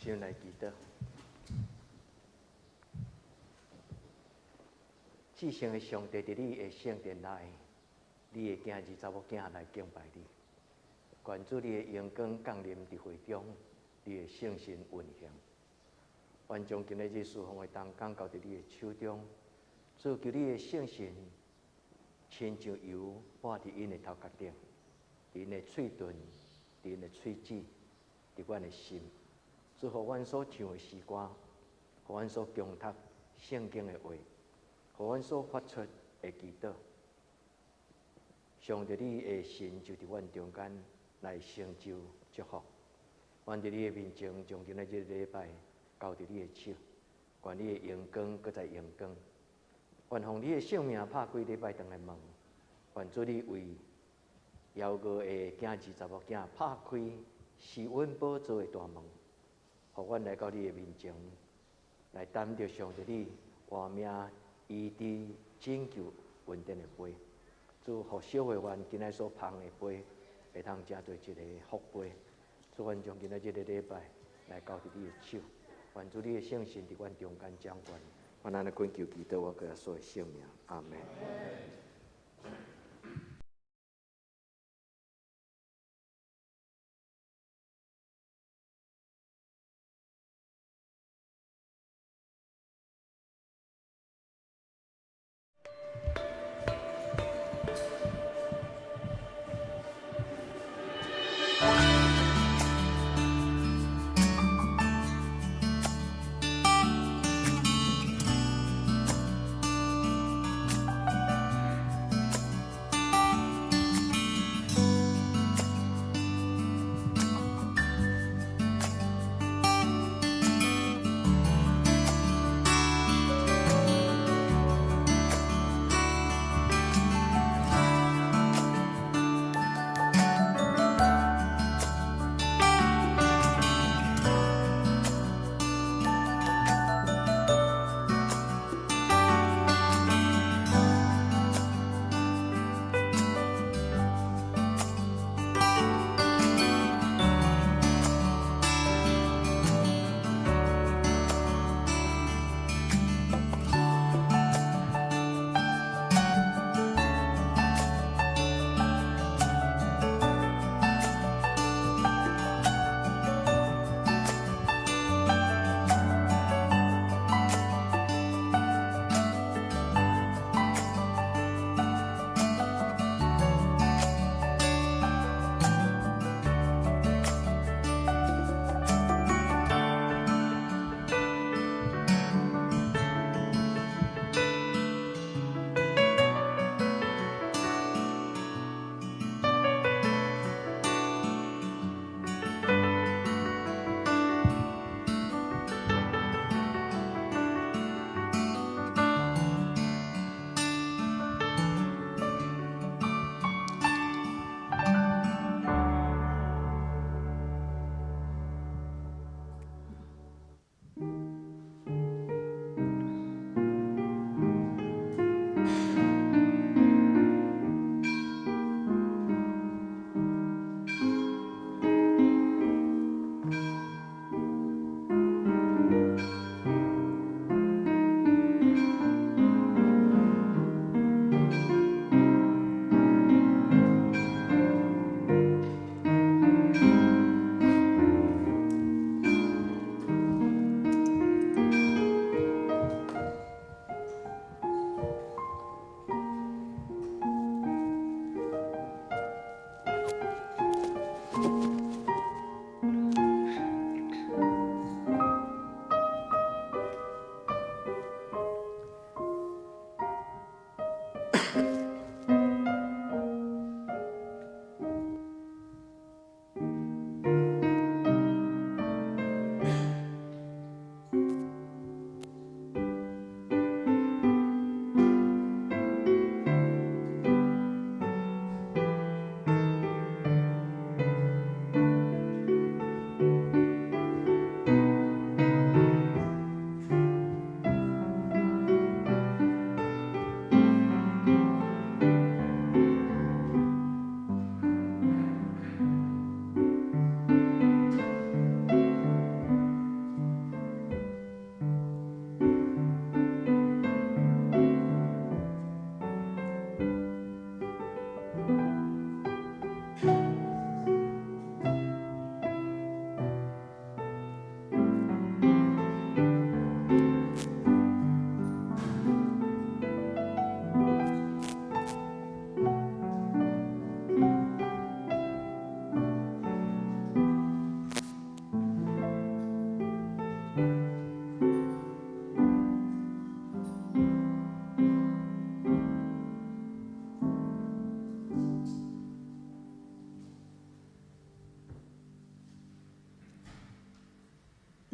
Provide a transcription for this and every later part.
先來祈禱。至聖的上帝，佇你的聖殿內，你的囝兒查某囝來敬拜你。願主你的榮光降臨佇會中，你的聖神運行。願將今仔日事奉的同工交佇你的手中，主求你的聖神親像油抹佇𪜶的頭殼頂，佇𪜶的喙唇，佇𪜶的喙舌，佇阮的心。主予阮所唱的詩歌，予阮所誦讀聖經的話，予阮所發出的祈禱，上帝你的神就佇阮中間來成就祝福。阮佇你的面前，將今仔日禮拜交佇你的手，願你的榮光閣再榮光。願奉你的聖名拍開禮拜堂的門，願主你為邀約的囝兒查某囝拍開施恩寶座的大門，予阮來到你的面前，來擔著上帝你活命醫治拯救恩典的杯。主予小會員今仔所捧的杯，會通成做一个福杯。主，阮將今仔這个禮拜來交佇你的手，願主你的聖神佇阮中間掌權。阮按呢懇求祈禱，我閣耶穌的聖名，阿門。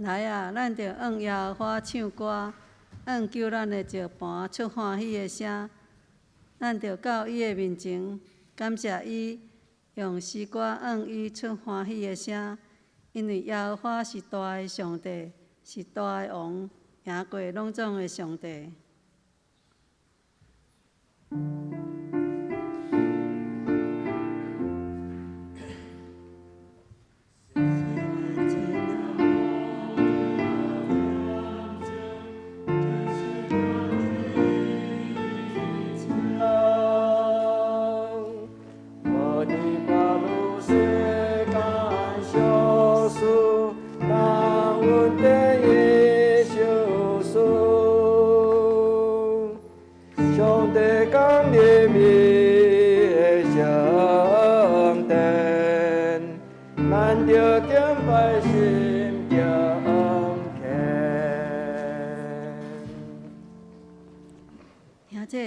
來啊，咱著向耶和華唱歌，向救咱的石磐出歡喜的聲。咱著到伊的面前，感謝伊，用詩歌向伊出歡喜的聲。因為耶和華是大的上帝，是大的王，贏過攏總的上帝。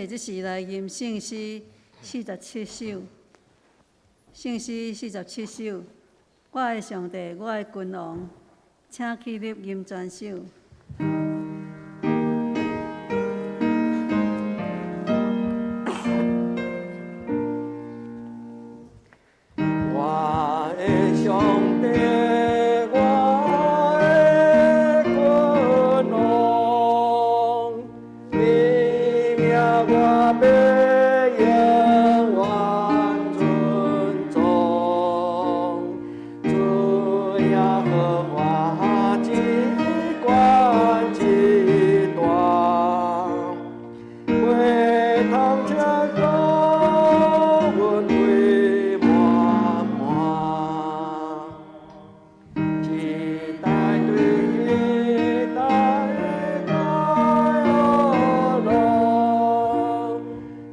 這是來吟聖詩四十七首，聖詩四十七首，我的上帝，我的君王，請起立吟全首。我的上帝，我的君王，你名我欲永遠尊崇。主耶和華至懸至大，袂通測度，恩惠滿滿。一代對一代來學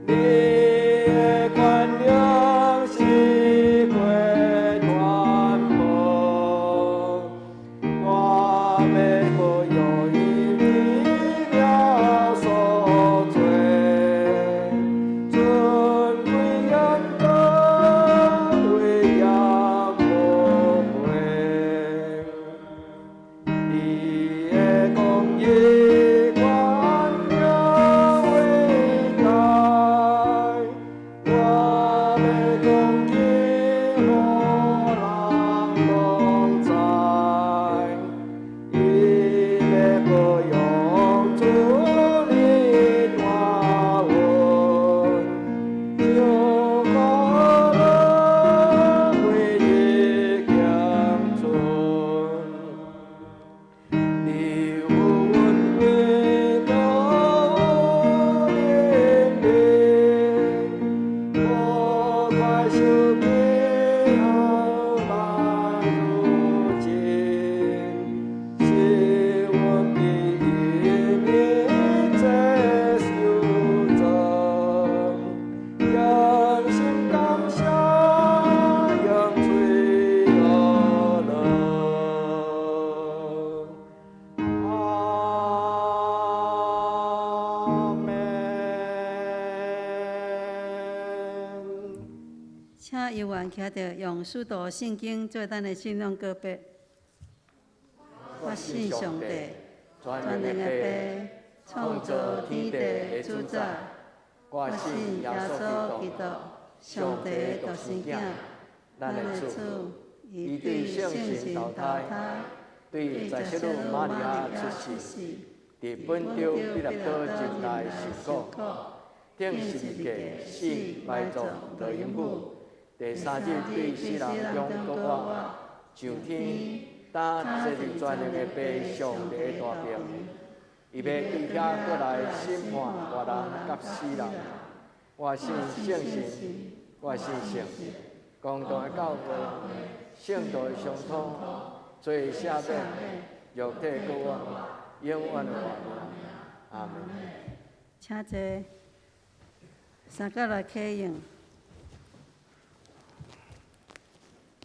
你的權能是過傳播，我欲保佑伊美妙所作，尊貴榮光威嚴無悔。你的公義權能偉大，我欲恭敬予人攏知，伊欲保養主你大恩，唱歌樂歸已經存。你有恩惠，閣有憐憫，無快受氣後來如今，是阮比你這修正，用心感謝，用喙學樂。阿們。請猶原徛著用使徒信經做咱的信仰告白。我信上帝，全能的父，創造天地的主宰。我信耶穌基督，上帝的獨生囝，咱的主。伊對聖神投胎，對在聖女瑪利亞出世，佇本丟彼納多入內受苦，釘十字架死埋葬落陰府，第三日對死人中復活，上天，擔坐佇全能的父上帝的大爿，伊欲對遐閣來審判活人佮死人。我信聖神，我信聖公同的教會，聖徒的相通，罪赦免，肉體復活，永遠的活命。阿門。請坐，三角來啟應，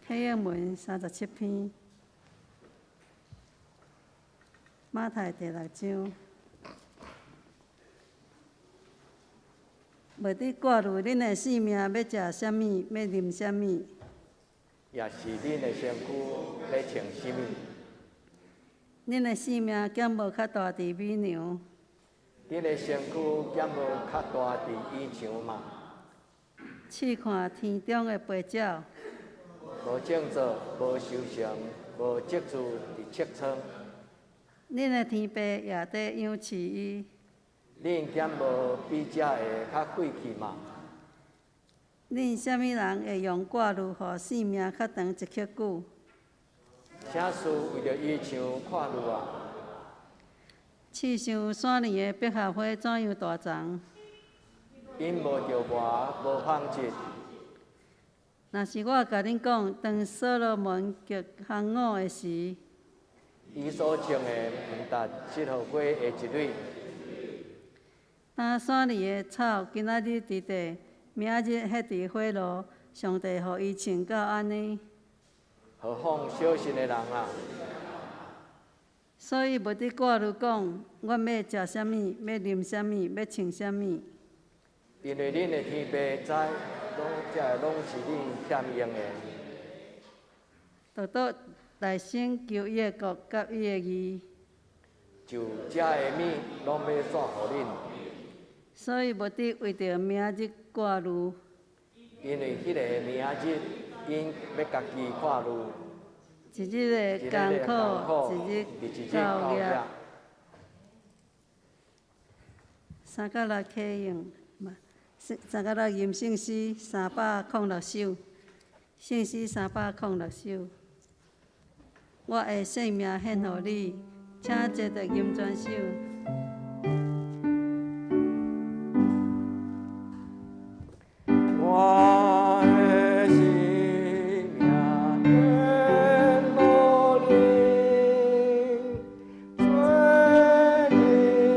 啟應文37篇，馬太第六章。袂得掛慮恁的性命，欲食啥物，欲啉啥物。抑是恁的身軀欲穿啥物。恁的性命敢無較大佇米糧？恁的身軀敢無較大佇衣裳嗎？試看天中的飛鳥，無種作，無收成，無積聚佇蓄倉。恁的天父也佇養飼伊。恁敢無比這个較貴氣嗎？恁啥物人會用掛慮，予性命較長一刻久？請恕為著衣裳掛慮啊！試想山裡的百合花怎樣大叢？𪜶無著磨，無紡織。若是我共恁講，當所羅門極行伍的時，伊所穿的毋達這束花的一蕊。當山裡的草今仔日佇地，明仔日彼佇火爐，上帝予伊穿到按呢。何況小信的人啊！所以無得掛慮講，阮欲食啥物，欲啉啥物，欲穿啥物。因為恁的天父知，攏這個攏是恁欠用的。獨獨來先求伊的國佮伊的義。就這个物攏欲煞予恁。所以無得為著明日掛慮。因為彼个明日，𪜶欲家己掛慮。一日的艱苦，一日夠額。三甲六啟用，三甲六吟聖詩306首，聖詩306首。我的性命獻予你，請坐著吟全首。我的性命獻予你，做你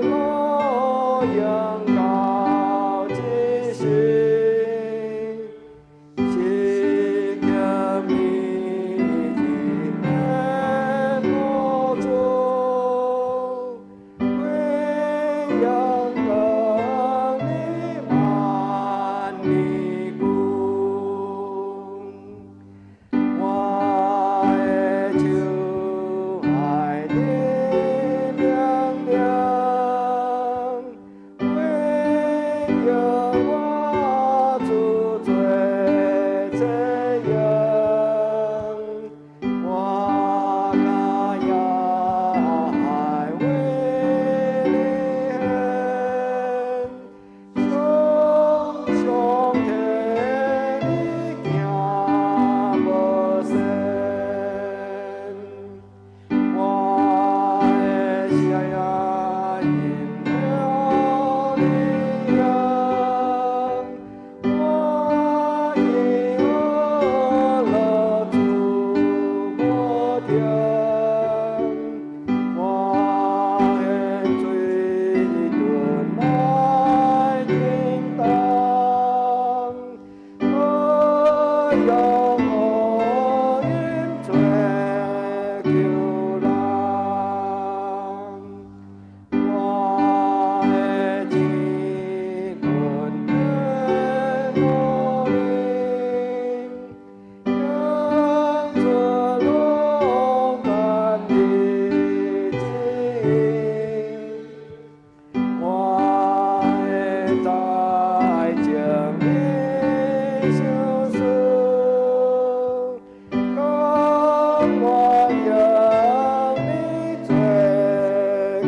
模樣到這世，是叫你的無主，榮耀光你萬年久。我的手愛你明亮，為著我主做這樣，我敢也愛為你獻，常常替你行無線。我的聲音了你樣，我因樂主無停，我獻水頓來叮當，我用福音做救人。我的天軍獻予你，仰出攏干你旨意。我的在情你相思，甘願用你做基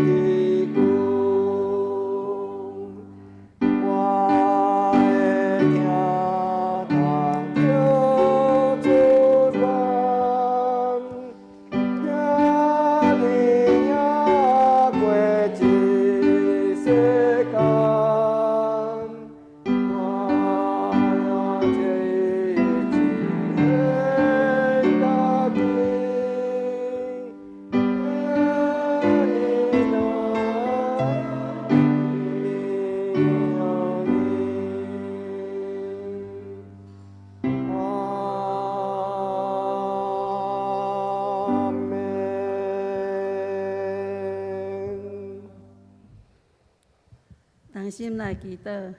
據。我的聽通叫主願，聽你贏過這世間。我這一獻家己，你那你阿們。同心來祈禱，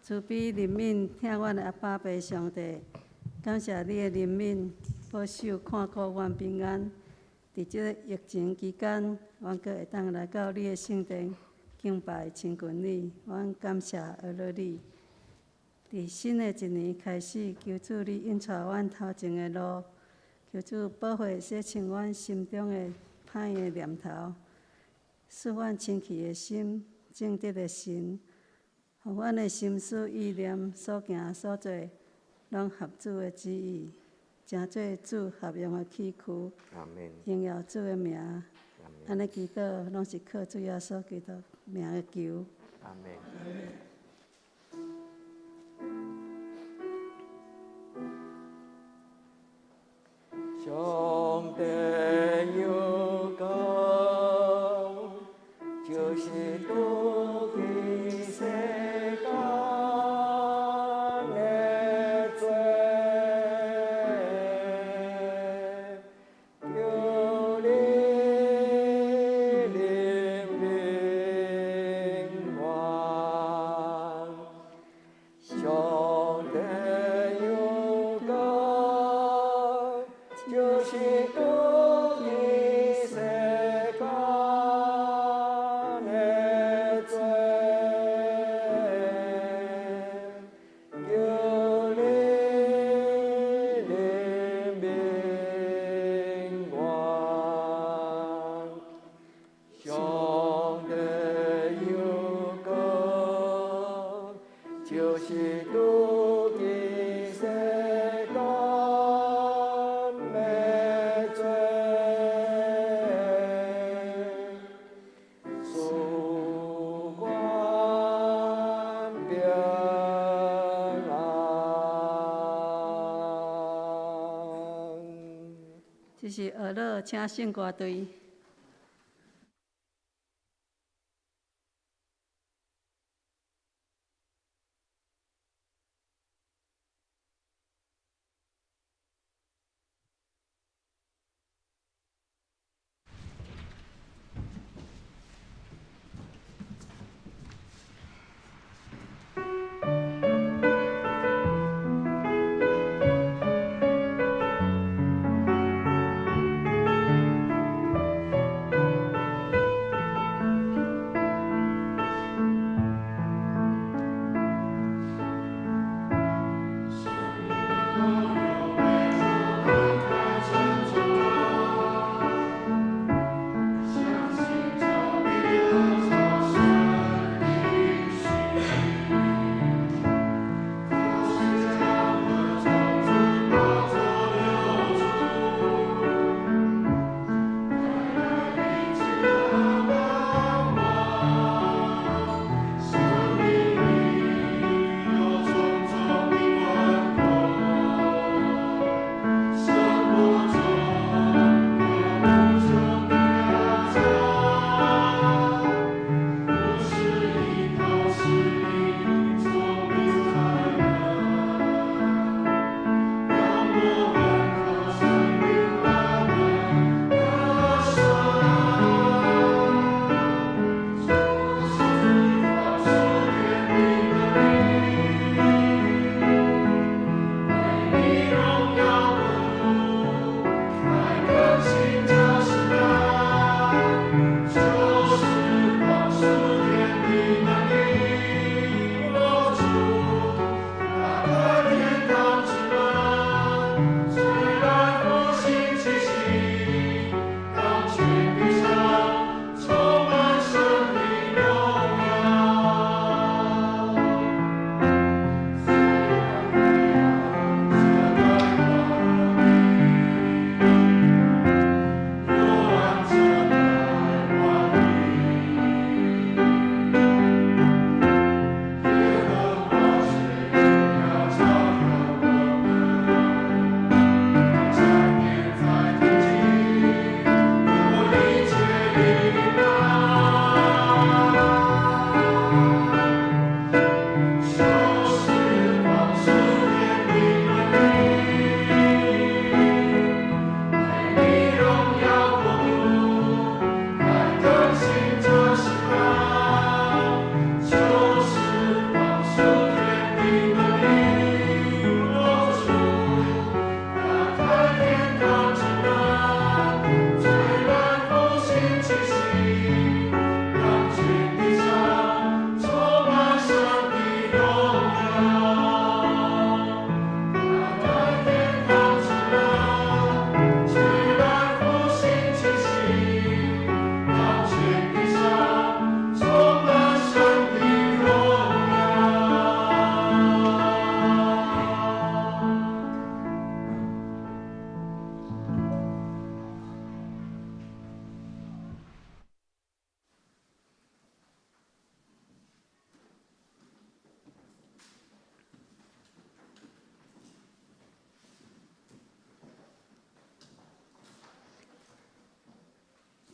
慈悲憐憫疼阮的阿爸父上帝，感謝你的憐憫，保守看顧阮平安。佇這个疫情期間，阮閣會當來到你的聖殿敬拜親近你，阮感謝阿樂你。佇新的一年開始，求主你引帶阮頭前的路，求主寶血洗清阮心中的歹的念頭，賜阮清氣的心、正直的神，予阮的心思意念所行所做，攏合主的旨意，成做主合用的器具，阿門。榮耀主的名。阿門。按呢祈禱，攏是靠主耶穌基督名的求。阿門。上帝有講，就是拄起世間的罪，求你憐憫阮。上帝有講，就是拄起世間的罪，求你憐憫阮。上帝有講，就是拄起世間的罪，賜阮平安。這是學樂請聖歌隊。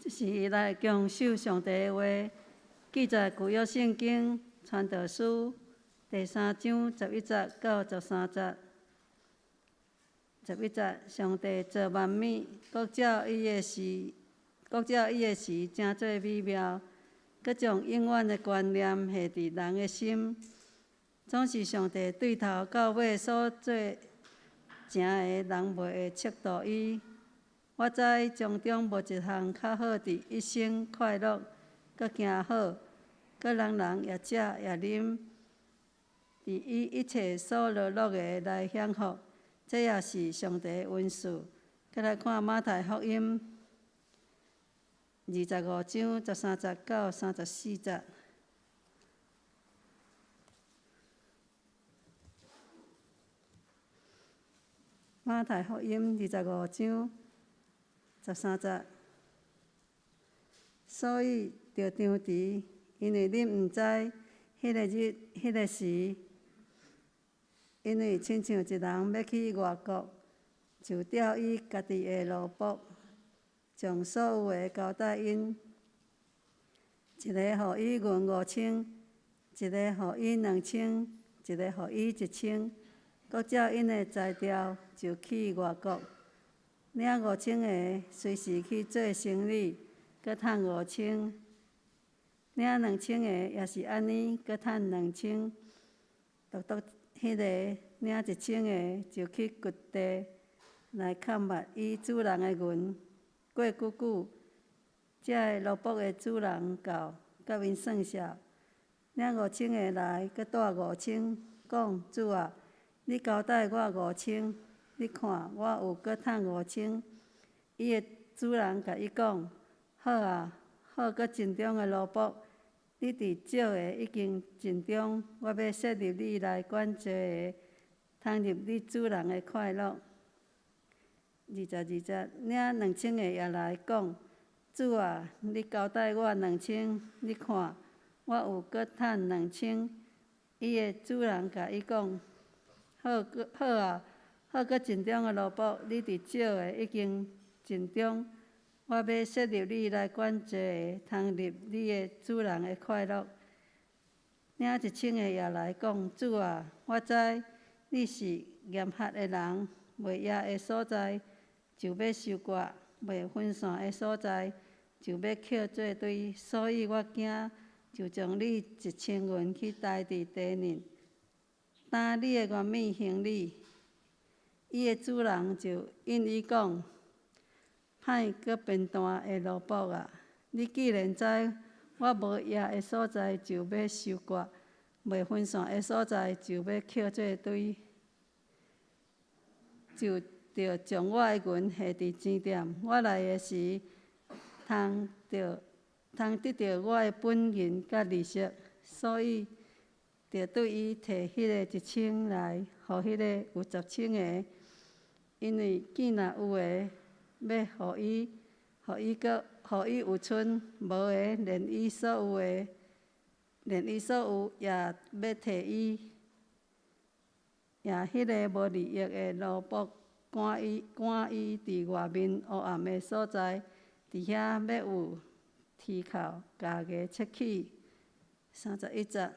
這是來強守上帝的話，記載舊約聖經傳道書第三章十一節到十三節。十一節，上帝造萬物，各照伊的時，各照伊的時，成做美妙，閣將永遠的觀念下佇人的心。總是上帝對頭到尾所做成的，人袂會測度伊。我知從中無一項較好，佇一生快樂，閣行好，閣人人也食也啉，佇伊一切所勞碌的來享福。這也是上帝的恩賜。閣來看馬太福音二十五章十三節到三十四節。馬太福音二十五章十三節。所以著張遲，因為恁毋知彼个日、彼个時。因為親像一人欲去外國，就調伊家己的奴僕，將所有的交代𪜶，一个予伊銀五千，一个予伊兩千，一个予伊一千，閣照𪜶的才調就去外國。領五千的隨時去做生理，閣趁五千；領兩千的也是按呢，閣趁兩千。獨獨彼个領一千的就去掘地來崁密伊主人的銀。過久久，這个奴僕的主人到，佮𪜶算數。領五千的來，閣帶五千，講：主啊，你交代我五千，你看我有閣趁五千。伊的主人共伊講：好啊，好閣盡忠的奴僕，你佇少的已經盡忠，我欲設立你來管濟个，通入你主人的快樂。二十二節，領兩千的也來講：主啊，你交代我兩千，你看我有閣趁兩千。伊的主人共伊講：好閣好啊，好閣盡忠的奴僕，你佇少的已經盡忠，我欲設立你來管濟个，通入你的主人的快樂。領一千的也來講：主啊，我知你是嚴苛的人，袂掖的所在就欲收割，袂分散的所在就欲抾做堆，所以我驚，就將你一千銀去刣佇地裡。擔你的原物還你。伊的主人就應伊講：歹閣笨蛋的奴僕啊！你既然知我無掖的所在就欲收割，袂分散的所在就欲抾做堆，就著將我的銀下佇錢店。我來的時，通著通得著我的本銀佮利息，所以著對伊提彼个一千來，予彼个有十千个，因為見若有的，欲予伊，予伊閣予伊有賰；無的，連伊所有的，連伊所有也欲提伊。也彼个無利益的奴僕，趕伊趕伊佇外面黑暗的所在，佇遐欲有啼哭、咬牙切齒。三十一節，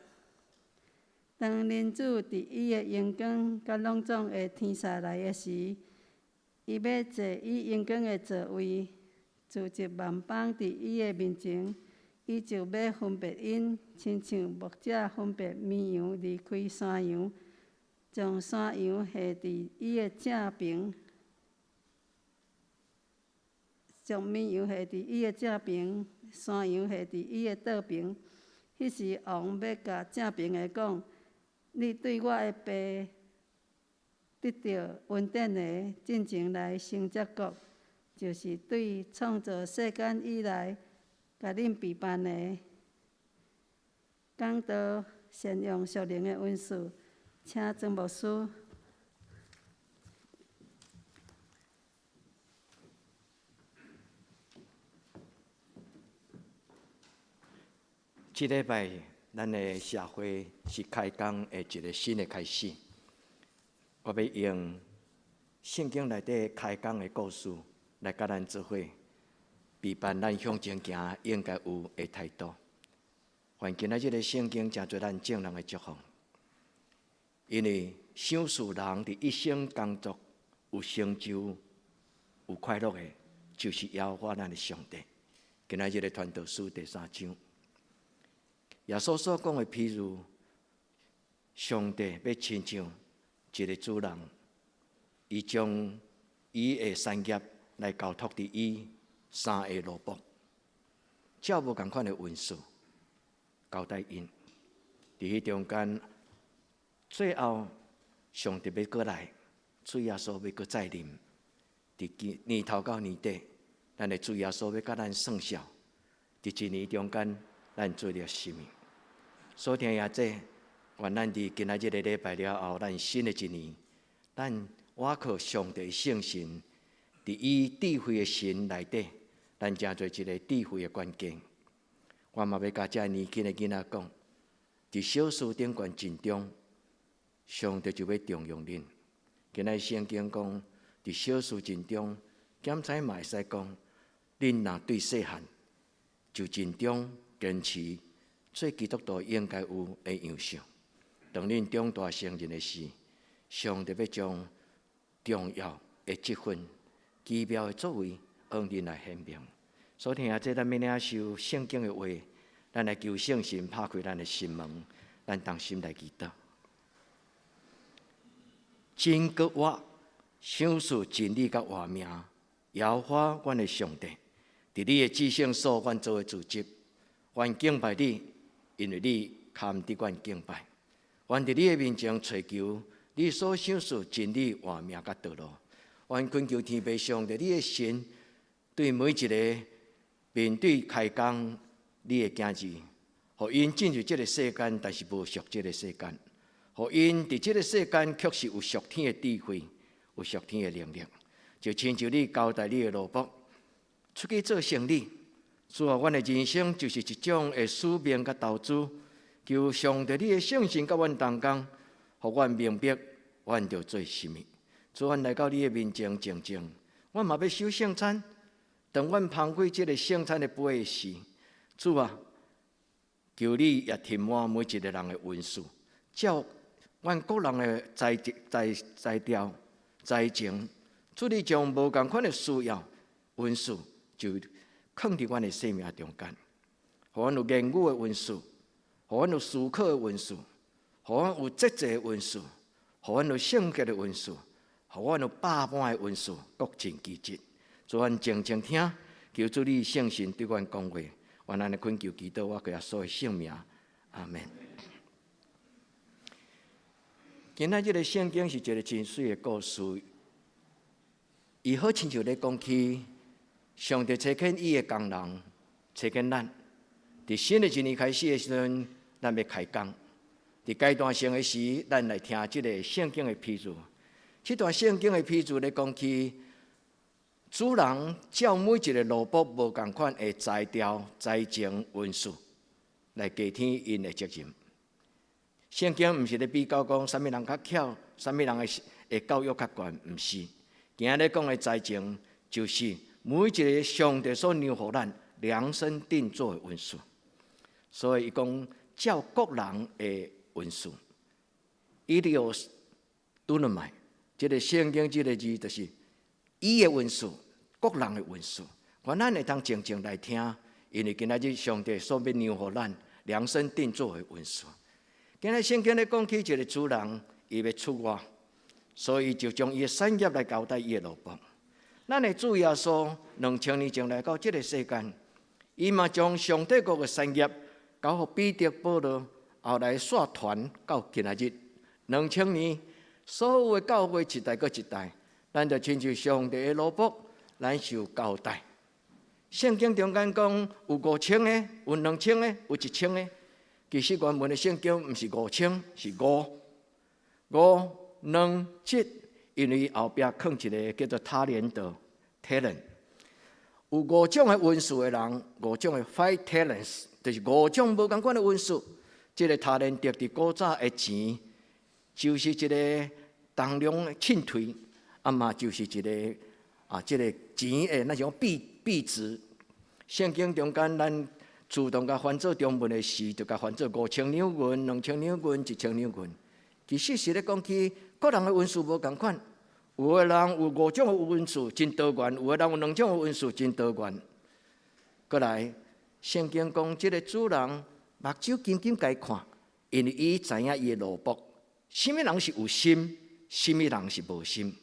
當人子佇伊的榮光佮攏總的天使來的時，伊欲坐伊榮光的座位，聚集萬邦佇伊的面前，伊就欲分別𪜶，親像牧者分別綿羊離開山羊，將山羊下佇伊的正爿，將綿羊下佇伊的正爿，山羊下佇伊的倒爿。彼時王欲共正爿的講：你對我的爸得著恩典的，進前來承接國，就是對創造世間以來，共恁備辦的。講道善用屬靈的恩賜，請曾牧師。這禮拜，咱的社會是開工的一個新的開始。我欲用聖經內底開工的故事來佮咱做伙，陪伴咱向前行應該有的態度。願今仔這个聖經成做咱眾人的祝福，因為賞賜人佇一生工作有成就、有快樂的，就是耶和華咱的上帝。今仔這个傳道書第三章，耶穌所講的譬喻，上帝欲親像一个主人，伊將伊的產業來交託佇伊三个奴僕，照無仝款的恩賜交代𪜶。佇彼中間，最後上帝欲閣來，主耶穌欲閣再臨。佇年頭到年底，咱的主耶穌欲佮咱算數。佇一年中間，咱做著啥物？所聽也這，願咱佇今仔這个禮拜了後，咱新的一年，咱倚靠上帝聖神，佇伊智慧的神內底，咱成做一个智慧的管家。我嘛欲共遮年輕的囡仔講，佇小事頂懸盡忠，上帝就欲重用恁。今仔聖經講，佇小事盡忠，檢採嘛會使講，恁若對細漢就盡忠堅持做基督徒應該有的樣式。當恁長大成人的時，上帝欲將重要的職分、奇妙的作為，向恁來顯明。所以聽這咱欲領受聖經的話，咱來求聖神拍開咱的心門，咱同心來祈禱。真閣活，賞賜真理佮活命，耶和華阮的上帝，佇你的至聖所，阮做的住宅，阮敬拜你，因為你堪得阮敬拜。阮佇你的面前揣求，你所賞賜真理活命佮道路。阮懇求天父上帝，你的神對每一个面對開工你的囝兒，予𪜶進入這个世間，但是無屬這个世間；予𪜶佇這个世間確實有屬天的智慧，有屬天的能力。就親像你交代你的奴僕出去做生理，主啊，阮的人生就是一種的使命佮投資。求上帝你的聖神佮阮同工，予阮明白，阮著做啥物。主，阮來到你的面前靜靜，阮嘛欲守聖餐。當阮捧開這个聖餐的杯時，主啊，求你也填滿每一个人的恩賜，照阮各人的才才才調才情，主你將無仝款的需要恩賜，就囥佇阮的生命中間，予阮有言語的恩賜，予阮有思考的恩賜，予阮有節制的恩賜，予阮有聖潔的恩賜，予阮有百般的恩賜，各盡其職。主，阮靜靜聽，求主你聖神對阮講話，阮按呢懇求祈禱，我耶穌的聖名，阿門。今仔這个聖經是一个真媠的故事，伊好親像咧講起上帝差遣伊的工人，差遣咱，佇新的一年開始的時陣，咱欲開工。佇階段性的時，咱來聽這个聖經的譬喻。這段聖經的譬喻咧講起，主人照每一个奴僕無仝款的才調、才情、恩賜，來加添𪜶的責任。聖經毋是咧比較講啥物人較巧，啥物人的教育較懸，毋是。今仔日講的才情，就是每一个上帝所讓予咱量身定做的恩賜。所以伊講照各人的恩賜，Idios dunamai，這个聖經這个字就是伊的恩賜，各人的恩賜。願咱會當靜靜來聽，因為今仔日上帝所欲讓予咱量身定做的恩賜。今仔聖經咧講起一个主人，伊欲出外，所以就將伊的產業來交代伊的奴僕。咱的主耶穌2000年前來到這个世間，伊嘛將上帝國的產業交予彼得、保羅，後來煞傳到今仔日2000年，所有的教會一代閣一代，咱就親像上帝的奴僕，咱受交代。聖經中間講有5000个，有2000个，有1000个。其實原文的聖經毋是五千，是五五兩一，因為後壁囥一个叫做他連得 talent。有五種的恩賜的人，五種的 five talents，就是五種無仝款的恩賜。這个他連得佇古早的錢，就是一个重量的秤砣，啊嘛就是一个啊，這个錢的那種幣幣值。聖經中間，咱自動共翻做中文的時，就共翻做5000兩銀、2000兩銀、1000兩銀。其實是咧講起各人的恩賜無仝款，有的人有五種的恩賜真多元，有的人有兩種的恩賜真多元。閣來，聖經講這个主人目睭緊緊共伊看，因為伊知影伊的奴僕，啥物人是有心，啥物人是無心。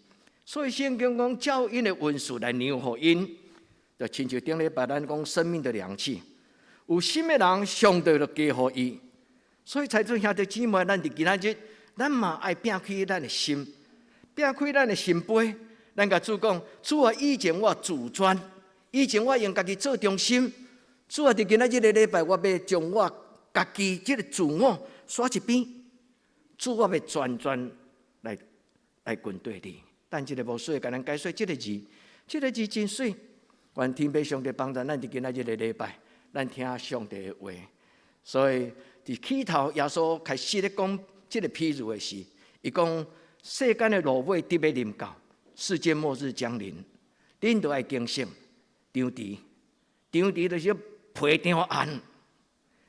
所以聖經講照𪜶的恩賜來量予𪜶，就親像頂禮拜咱講生命的量器，有心的人，上帝就加予伊。所以財主兄弟姊妹，咱佇今仔日，咱嘛愛摒開咱的心，摒開咱的心扉。咱共主講：主啊，以前我自尊，以前我用家己做中心。主啊，佇今仔這个禮拜，我欲將我家己這个自我煞一邊。主，我欲全全來跟綴你。等一下牧師會共咱解說這个字，這个字真媠。願天父上帝幫助咱佇今仔這个禮拜，咱聽上帝的話。所以佇起頭，耶穌開始咧講這个譬喻的時，伊講世間的落尾佇欲臨到，世界末日將臨，恁著愛警醒，張持，張持就是皮張硬，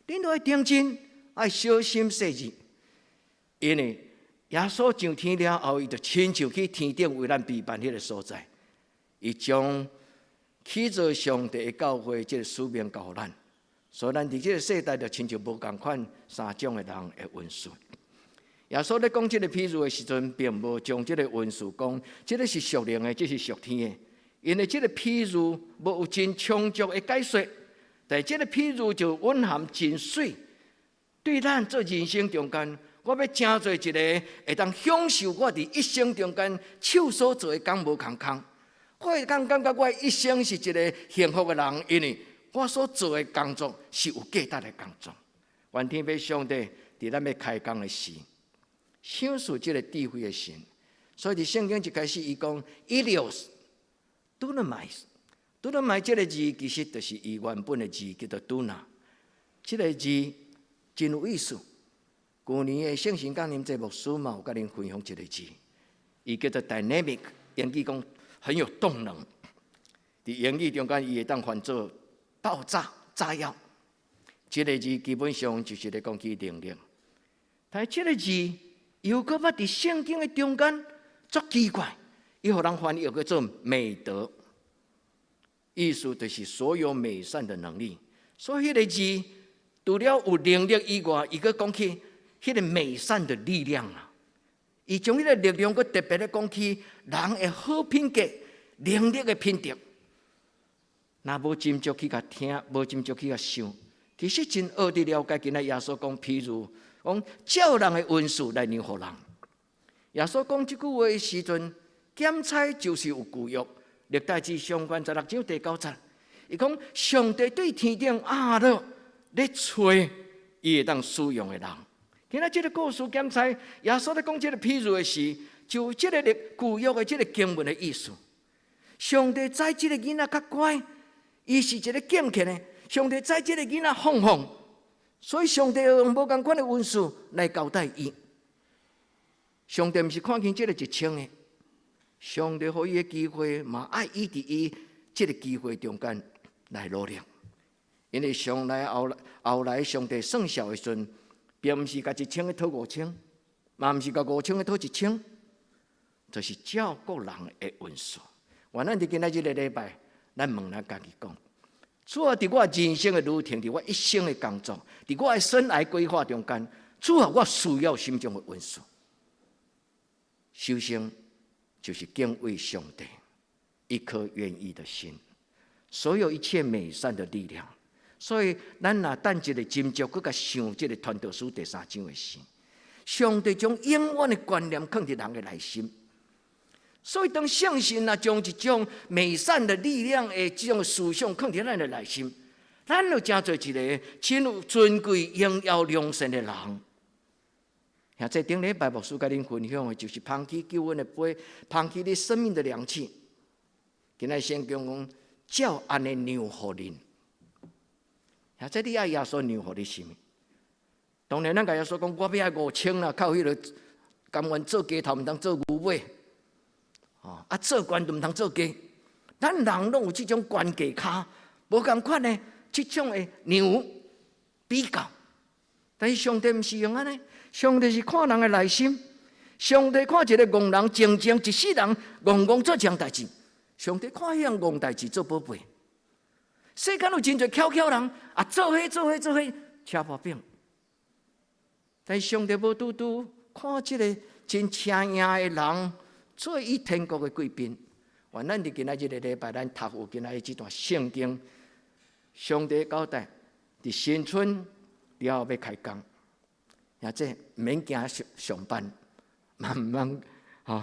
恁著愛定睛，愛小心細緻，因為耶穌上天了後，伊就親像去天頂為咱備辦彼个所在，伊將起造上帝的教會這个使命交予咱，所以咱佇這个世代就親像無仝款三種的人的恩賜。耶穌咧講這个譬喻的時陣，並無將這个恩賜講，這个是屬靈的，這是屬天的。因為這个譬喻無有真充足的解說，但這个譬喻就蘊含真媠，對咱做人生中間，我欲成做一个會當享受我佇一生中間手所做的工無空空。我會當感覺我一生是一个幸福的人，因為我所做的工作是有價值的工作。願天父上帝佇咱欲開工的時，賞賜這个智慧的神。所以佇聖經一開始，伊講 Ilios，dunamis，dunamis 這个字其實就是伊原本的字，叫做 duna。這个字真有意思。舊年的聖神降臨節牧師嘛有共恁分享一个字，伊叫做 dynamic，英語講很有動能。佇英語中間，伊會當翻做爆炸、炸藥。這个字基本上就是咧講起能力。但這个字又閣捌佇聖經的中間足奇怪，伊予人翻譯叫做美德，意思就是所有美善的能力。所以彼个字除了有能力以外，伊閣講起彼個美善的力量啊！伊將彼個力量閣特別咧講起人的好品格、能力的品德。若無斟酌去共聽，無斟酌去共想，其實真學佇了解。今仔耶穌講，譬如講照人的恩賜來量予人。耶穌講這句話的時陣，檢差就是有舊約歷代志上卷16章第9節。伊講上帝對天頂阿樂咧揣伊會當使用的人。今仔這个故事檢差，耶穌咧講這个譬喻的時，就這个舊約的這个經文的意思。上帝知這个囡仔較乖，伊是一个敬虔的。上帝知這个囡仔放放，所以上帝用無仝款的恩賜來交代伊。上帝毋是看輕這个1000的，上帝予伊的機會，嘛愛伊佇伊這个機會中間來努力。因為上來後來後來上帝算數的時陣，並毋是共1000个討5000，嘛毋是共5000个討1000，就是照各人的恩賜。願咱佇今仔這个禮拜，咱問咱家己講：主啊，佇我人生的旅程，佇我一生的工作，佇我的生涯規劃中間，主啊，我需要啥物種的恩賜？首先就是敬畏上帝，一顆願意的心，所有一切美善的力量。所以，咱若等一下斟酌，閣共想這个傳道書第三章的時，上帝將永遠的觀念囥佇人的內心。所以，當聖神若將一種美善的力量的這種思想囥佇咱的內心，咱就成做一个真有尊貴、榮耀、良善的人。兄弟頂禮拜牧師共恁分享的，就是捧起救恩的杯，捧起你生命的量器。今仔聖經講，照按呢量予恁。兄弟你愛耶穌量予你啥物？當然，咱共耶穌講，我欲愛5000啦，靠彼个甘願做雞頭，毋通做牛尾。哦，啊，做懸就毋通做低。咱人攏有這種懸低跤，無仝款的這種的牛比較。但是上帝毋是用按呢，上帝是看人的內心。上帝看一个戇人靜靜一世人戇戇做一項代誌，上帝看彼項戇代誌做寶貝。世間有真濟巧巧人啊，做彼做彼做彼車破餅。但是上帝無拄拄看這个真請贏的人做伊天國的貴賓。願咱佇今仔日個禮拜，咱讀有今仔日這段聖經，上帝交代佇新春了後欲開工，也這毋免驚上上班，慢慢吼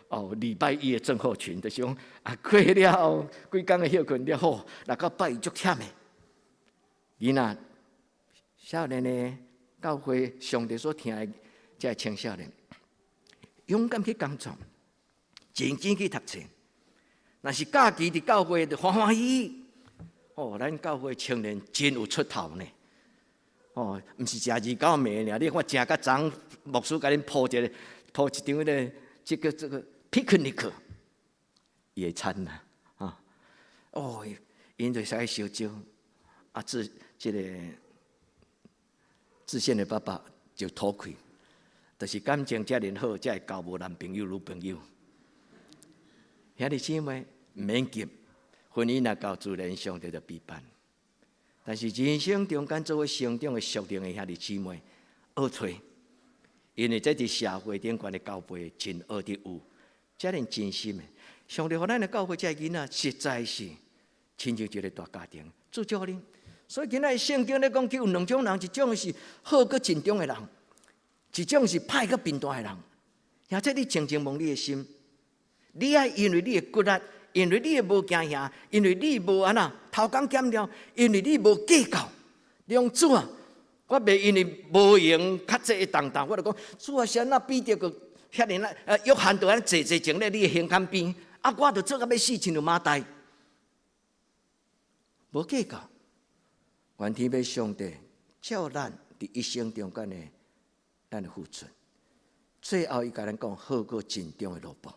哦，禮拜一的症候群，就是講啊，過了後幾工的歇睏了好，來到拜一足忝的。囡仔少年的教會，上帝所疼的這个青少年，勇敢去工作，認真去讀冊。若是假期佇教會就歡歡喜喜。哦，咱教會青年真有出頭呢。哦，毋是食二九暝爾，你看食較早，牧師共恁鋪一个鋪一張彼个這个這个 picnic 野餐啦，啊，哦，𪜶就會使相招，啊，志這个志憲的爸爸就討氣，就是感情遮爾好，才會交無男朋友女朋友。兄弟姊妹毋免急，婚姻若到自然上帝就備辦。但是人生中間做伙成長的屬靈的兄弟姊妹，學揣，因為這佇社會頂懸的交配真學得有，遮爾真心的。上帝予咱的教會這个囡仔，實在是親像一个大家庭，主祝福恁。所以今仔日聖經咧講，有兩種人，一種是好閣盡忠的人，一種是歹閣貧惰的人。或者你靜靜問你的心，你愛因為你的骨力，因為你的無驚嚇，因為你無按怎偷工減料，因為你無計較，你講主啊，我袂因為無閒較濟的重擔，我就講主啊，是按怎彼得閣遐爾啊？約翰就按呢坐坐靜咧你的胸坎邊，啊，我就做甲欲死，親像馬大，無計較。願天父上帝照咱佇一生中間的咱的付出，最後伊共咱講好閣盡忠的奴僕。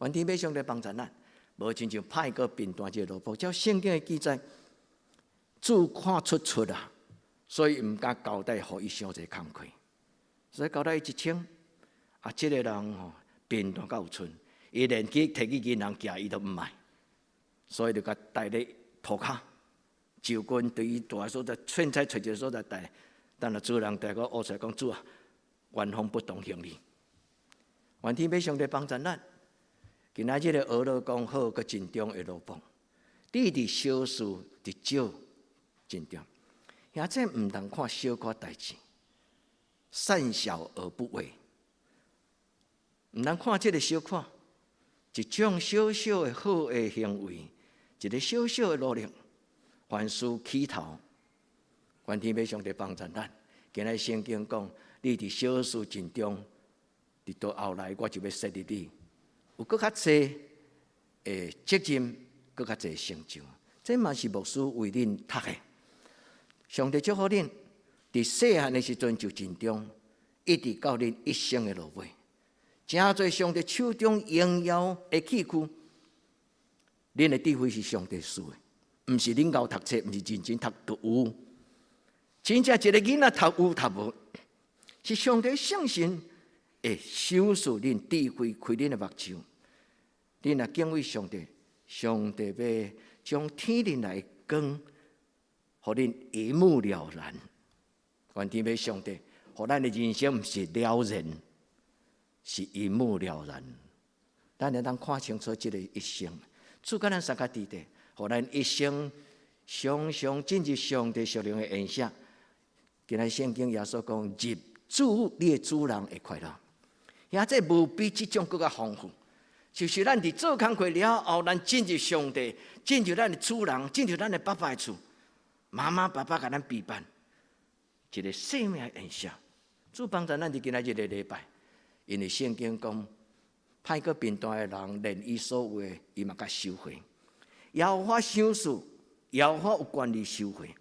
願天父上帝幫助咱，無親像歹閣貧惰這个奴僕。照聖經的記載，主看出出啊，所以毋敢交代予伊傷濟工課，所以交代伊1000。啊，這个人吼貧惰甲有賰，伊連去提去銀行寄伊都毋愛，所以就共帶咧塗跤。就近對伊蹛的所在，凊彩揣一个所在蹛，等下主人帶個烏出來講，主啊，原封不動還你。願天父上帝幫助咱。今仔日个學了講好閣盡忠的奴僕，你佇小事佇少盡忠，遐這毋通看小可代誌，善小而不為，毋通看這个小可，一種小小的好的行為，一个小小的努力。凡事起頭，願天父上帝幫助咱。今仔聖經講，你佇小事盡忠，佇到後來我就欲設立你，有閣較濟的責任，閣較濟成就。這嘛是牧師為恁讀的。上帝祝福恁，佇細漢的時陣就盡忠，一直到恁一生的落尾。誠濟上帝手中榮耀的器具，恁的智慧是上帝賜的。毋是恁𠢕讀冊，毋是認真讀就有。真正一个囡仔讀有讀無，是上帝聖神會賞賜恁智慧，開恁的目睭。恁若敬畏上帝，上帝欲將天頂來的光，予恁一目了然。願天父上帝，予咱的人生毋是了然，是一目了然。咱會當看清楚這个一生，主佮咱相佮佇咧。予咱一生常常進入上帝屬靈的宴席。今仔聖經耶穌講入主你的主人的快樂，遐這無比這種閣較豐富。就是咱佇做工課了後，咱進入上帝，進入咱的主人，進入咱的爸爸的厝，媽媽爸爸共咱備辦一个生命的宴席。主幫助咱佇今仔日个禮拜，因為聖經講，歹閣貧惰的人，連伊所有的，伊嘛共收回。耶和華賞賜，耶和華有權利收回，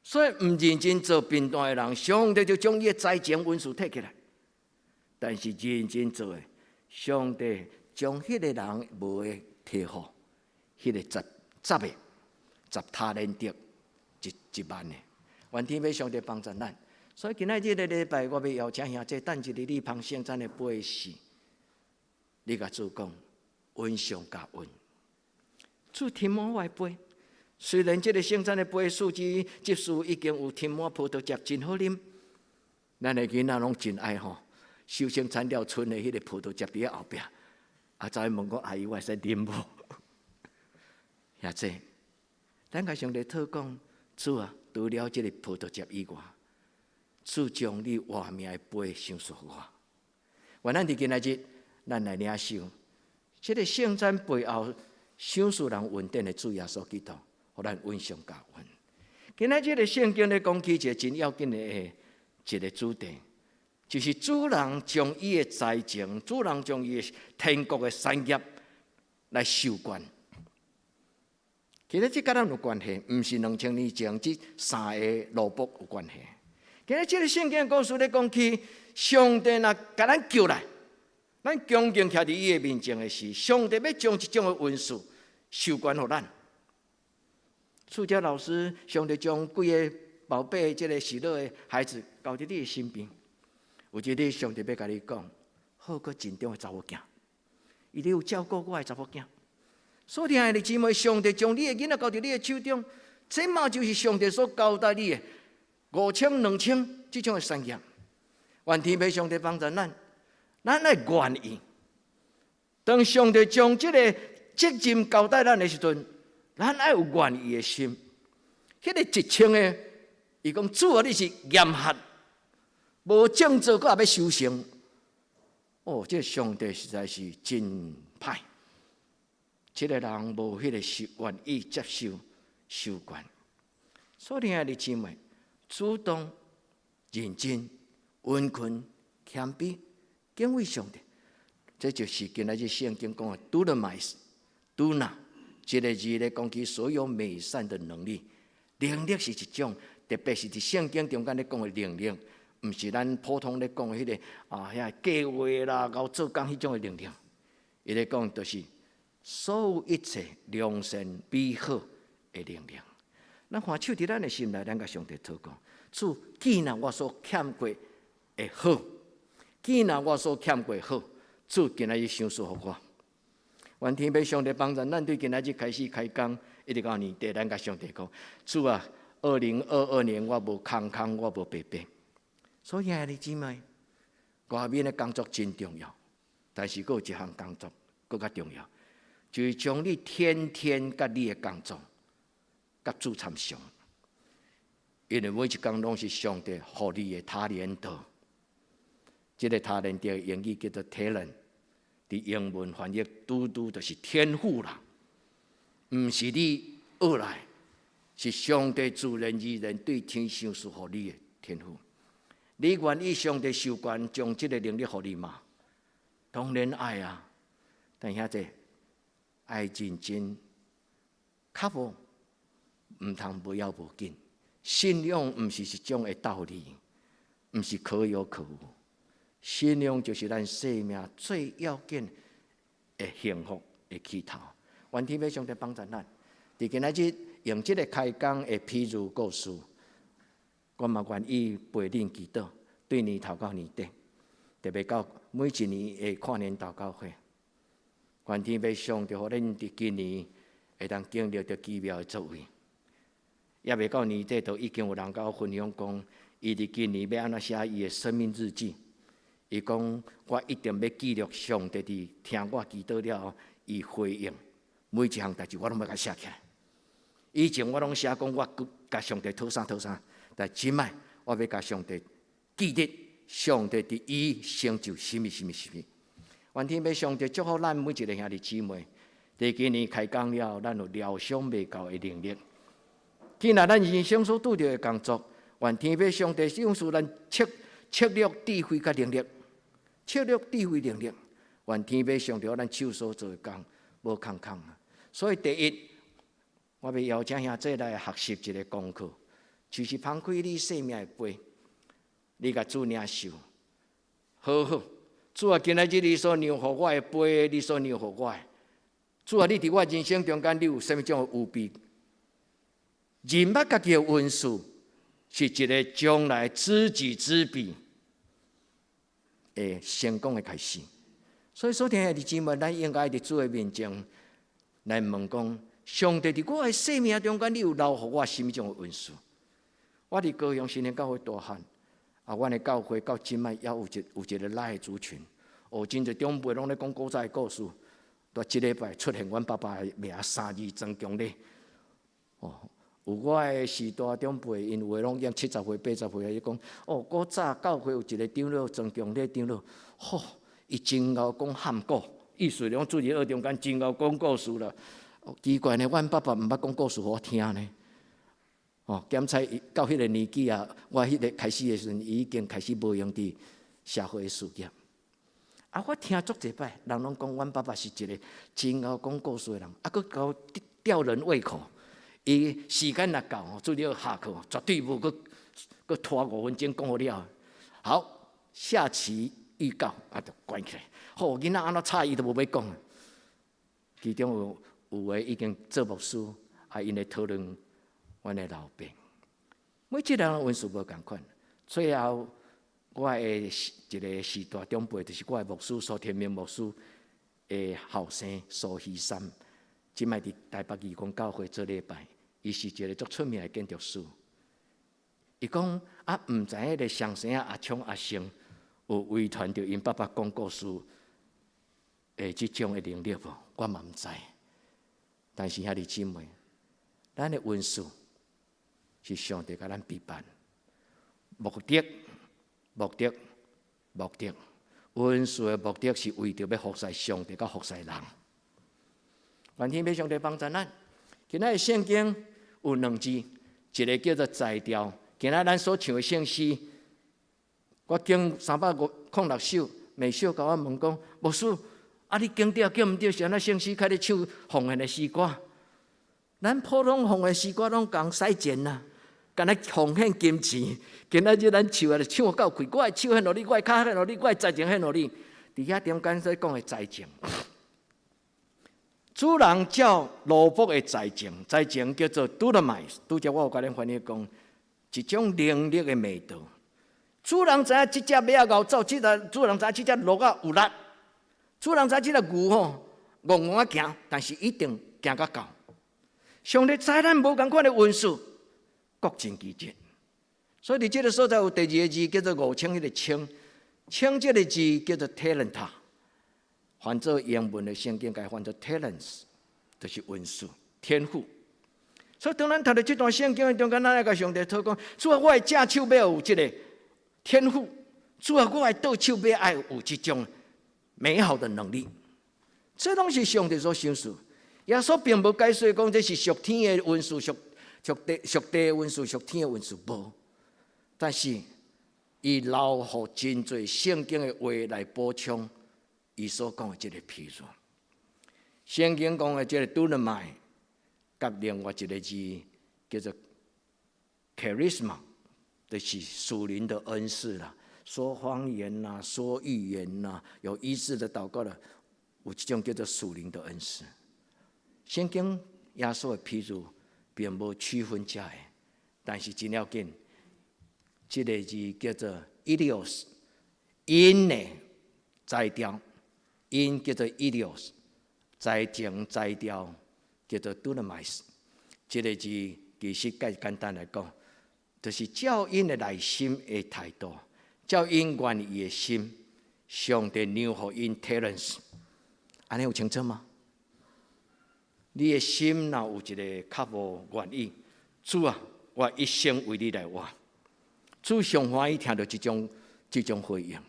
所以毋認真做貧惰的人，上帝就將伊的災情恩賜提起來。但是認真做的，上帝將彼个人無的提予彼个十十个， 10他連得一萬的。願天父上帝幫助咱。所以今仔日這個禮拜，我欲邀請兄弟等一日你捧聖餐的杯時，你共主講，恩上加恩。主添滿我的杯。雖然這個聖餐的杯數字執事已經有添滿葡萄汁，真好啉。咱的囡仔攏真愛吼，收聖餐了，賰的彼个葡萄汁佇後壁，啊，走去問講阿姨，我會使啉無？兄弟，咱共上帝禱講，主啊，除了這个葡萄汁以外，主將你活命的杯賞賜予我。願咱佇今仔日，咱來領受這个聖餐背後賞賜人恩典的主耶穌基督，予咱恩上加恩。今仔日的聖經咧講起一个真要緊的一个主題，就是主人將伊的才情，主人將伊的天國的產業來授權。其實這佮咱有關係，毋是2000年前這三個奴僕有關係。今日這个聖經故事咧講起，上帝若共咱叫來，咱恭敬徛佇伊的面前的時，上帝欲將這種的恩賜授權予咱。厝教老師，上帝將幾个寶貝這个喜樂的孩子交佇你的身邊，有一日上帝欲共你講，好閣真重的查某囝，伊你有照顧我的查某囝。所以，兄弟姊妹，上帝將你的囡仔交佇你的手中，這嘛就是上帝所交代你的五千、2000這種的產業。願天父上帝幫助咱，咱愛願意。當上帝將這個責任交代咱的時陣，咱愛有願意的心。彼个1000个，伊講主啊，你是嚴厲，無種做，閣也欲收成。哦，這個上帝實在是真歹。這个人無彼个是願意接受授權。所以，兄弟姊妹，主動、認真、殷勤、謙卑、敬畏上帝，這就是今仔日聖經講的 “dunamis”、“duna” 這个字咧，講起所有美善的能力。能力是一種，特別是佇聖經中間咧講的能力，毋是咱普通咧講的彼个啊，遐計劃啦、𠢕做工彼種的能力。伊咧講就是所有一切良善美好的能力。咱還手佇咱的心內，咱共上帝禱告：主，既然我所欠過的好，既然我所欠過好，主今仔日賞賜予我。願天父上帝幫助咱，對今仔日開始開工，一直到年底，咱共上帝講：主啊，2022年我無空空，我無白白。所以兄弟姊妹，外面的工作真重要，但是閣有一項工作閣較重要，就是將你天天佮你的工作佮主參詳。因為每一工攏是上帝予你的他連得，這个他連得英語叫做 talent，佇英文翻譯拄拄就是天賦啦，毋是你學來，是上帝自然而然對天賞賜予你的天賦。你願意上帝授權將這个能力予你嗎？當然愛啊！但兄弟愛認真，較無毋通無要無緊。信仰毋是一種的道理，毋是可有可無。信仰就是咱生命最要緊的幸福的起頭。願天父上帝幫助咱，佇今仔日用這个開工的譬喻故事，我嘛願意陪恁祈禱，對年頭到年底，特別到每一年的跨年禱告會，願天父上帝予恁佇今年會當經歷著奇妙的作為。猶未到年底，就已經有人共我分享講，伊佇今年欲按怎寫伊的生命日記。伊講我一定欲記錄上帝佇聽我祈禱了後，伊回應每一項代誌，我攏欲共寫起來。以前我攏寫講我共上帝討啥討啥，但這擺我欲共上帝記得上帝佇伊成就啥物啥物啥物。願天父上帝祝福咱每一个兄弟姊妹。佇今年開工了，咱有料想袂到的能力。既然咱人生所拄著的工作，願天父上帝賞賜咱策略智慧佮能力，策略智慧能力。願天父上帝予咱手所做的工無空空。所以第一，我欲邀請兄弟來學習一个功課，就是捧開你生命的杯，你共主領受，好好。主啊，今仔日你所讓予我的杯，你所讓予我的，主啊，你佇我人生中間，你有啥物種的預備？認捌家己的恩賜，是一个將來知己知彼的成功的開始。所以，所聽的姊妹，咱應該佇主的面前來問講：上帝佇我的生命中間，你有留予我啥物種的恩賜？我佇高雄新興教會大漢，啊，阮的教會到這擺猶有一個 LINE 的族群，哦，真濟長輩攏咧講古早的故事。蹛這禮拜出現阮爸爸的名三字莊強咧，哦，有我的序大長輩，𪜶有的攏已經70歲、80歲啊，伊講，哦，古早教會有一個長老莊強咧長老，吼，伊真𠢕講漢古，意思講主日學中間真𠢕講故事啦。奇怪呢，阮爸爸毋捌講故事予我聽呢。哦，檢查到彼個年紀啊，我彼個開始的時陣，伊已經開始無閒佇社會的事業。啊，我聽足濟擺，人攏講阮爸爸是一個真𠢕講故事的人，啊，閣夠吊人胃口。伊時間若夠吼，主日學下課絕對無閣閣拖5分鐘講予了。好，下期預告啊，就關起來。好，囡仔按怎吵伊都無欲講。其中有的已經做牧師，啊，𪜶咧討論阮的老爸。每一個人恩賜無仝款，最後我的一個序大長輩，就是我的牧師蘇天明牧師的後生蘇希三，這擺佇台北義工教會做禮拜，伊是一個足出名的建築師。伊講啊，毋知彼个雙生仔阿聰阿成有遺傳著𪜶爸爸講故事的這種的能力無？我嘛毋知。但是兄弟姊妹，咱的恩賜是上帝共咱備辦，目的、目的、目的。恩賜的目的是為著欲服侍上帝佮服侍人。願天父上帝幫助咱。今仔的聖經有兩字，一个叫做才調。今仔咱所唱的聖詩，我揀306首，美秀共我問講，牧師，啊你揀著揀毋著？是按怎聖詩開咧唱奉獻的詩歌？咱普通奉獻詩歌攏共使錢啦，敢若奉獻金錢。今仔日咱唱啊，唱夠開，我的手獻予你，我的跤獻予你，我的才情獻予你。佇遐中間所講的才情，主人照奴僕的才情，才情叫做 dunamis。拄才我有共恁翻譯講，一種能力的味道。主人知影這隻馬仔𠢕走，這個主人知影這隻驢仔有力，主人知這個牛吼戇戇仔行，但是一定行較到。上帝知咱無仝款的恩賜，各盡其職。所以佇這个所在有第二个字叫做五千彼个千，千這个字叫做 talenta，翻做英文的聖經共翻做 talents，就是恩賜、天賦。所以當咱讀著這段聖經的中間，咱愛共上帝禱講：主啊，我的正手欲有這个天賦；主啊，我的倒手欲愛有這種美好的能力。這攏是上帝所賞賜。耶穌並無解說講這是屬天的恩賜，屬地的恩賜，屬天的恩賜無。但是，伊留予真濟聖經的話來補充伊所講的這个譬喻。聖經講的這个 dunamai，佮另外一个字叫做 charisma，就是屬靈的恩賜啦。說方言啦，說預言啦，有醫治的禱告啦，有這種叫做屬靈的恩賜。聖經耶穌的譬喻並無區分這个，但是真要緊，這个字叫做 ilios，𪜶的才調，𪜶叫做 ilios，才情才調叫做 dunamis。這个字其實較簡單來講，就是照𪜶的內心的態度，照𪜶願意的心，上帝讓予𪜶 talents，按呢有清楚嗎？你的心若有一个較無願意，主啊，我一生為你來活。主上歡喜聽著這種回應。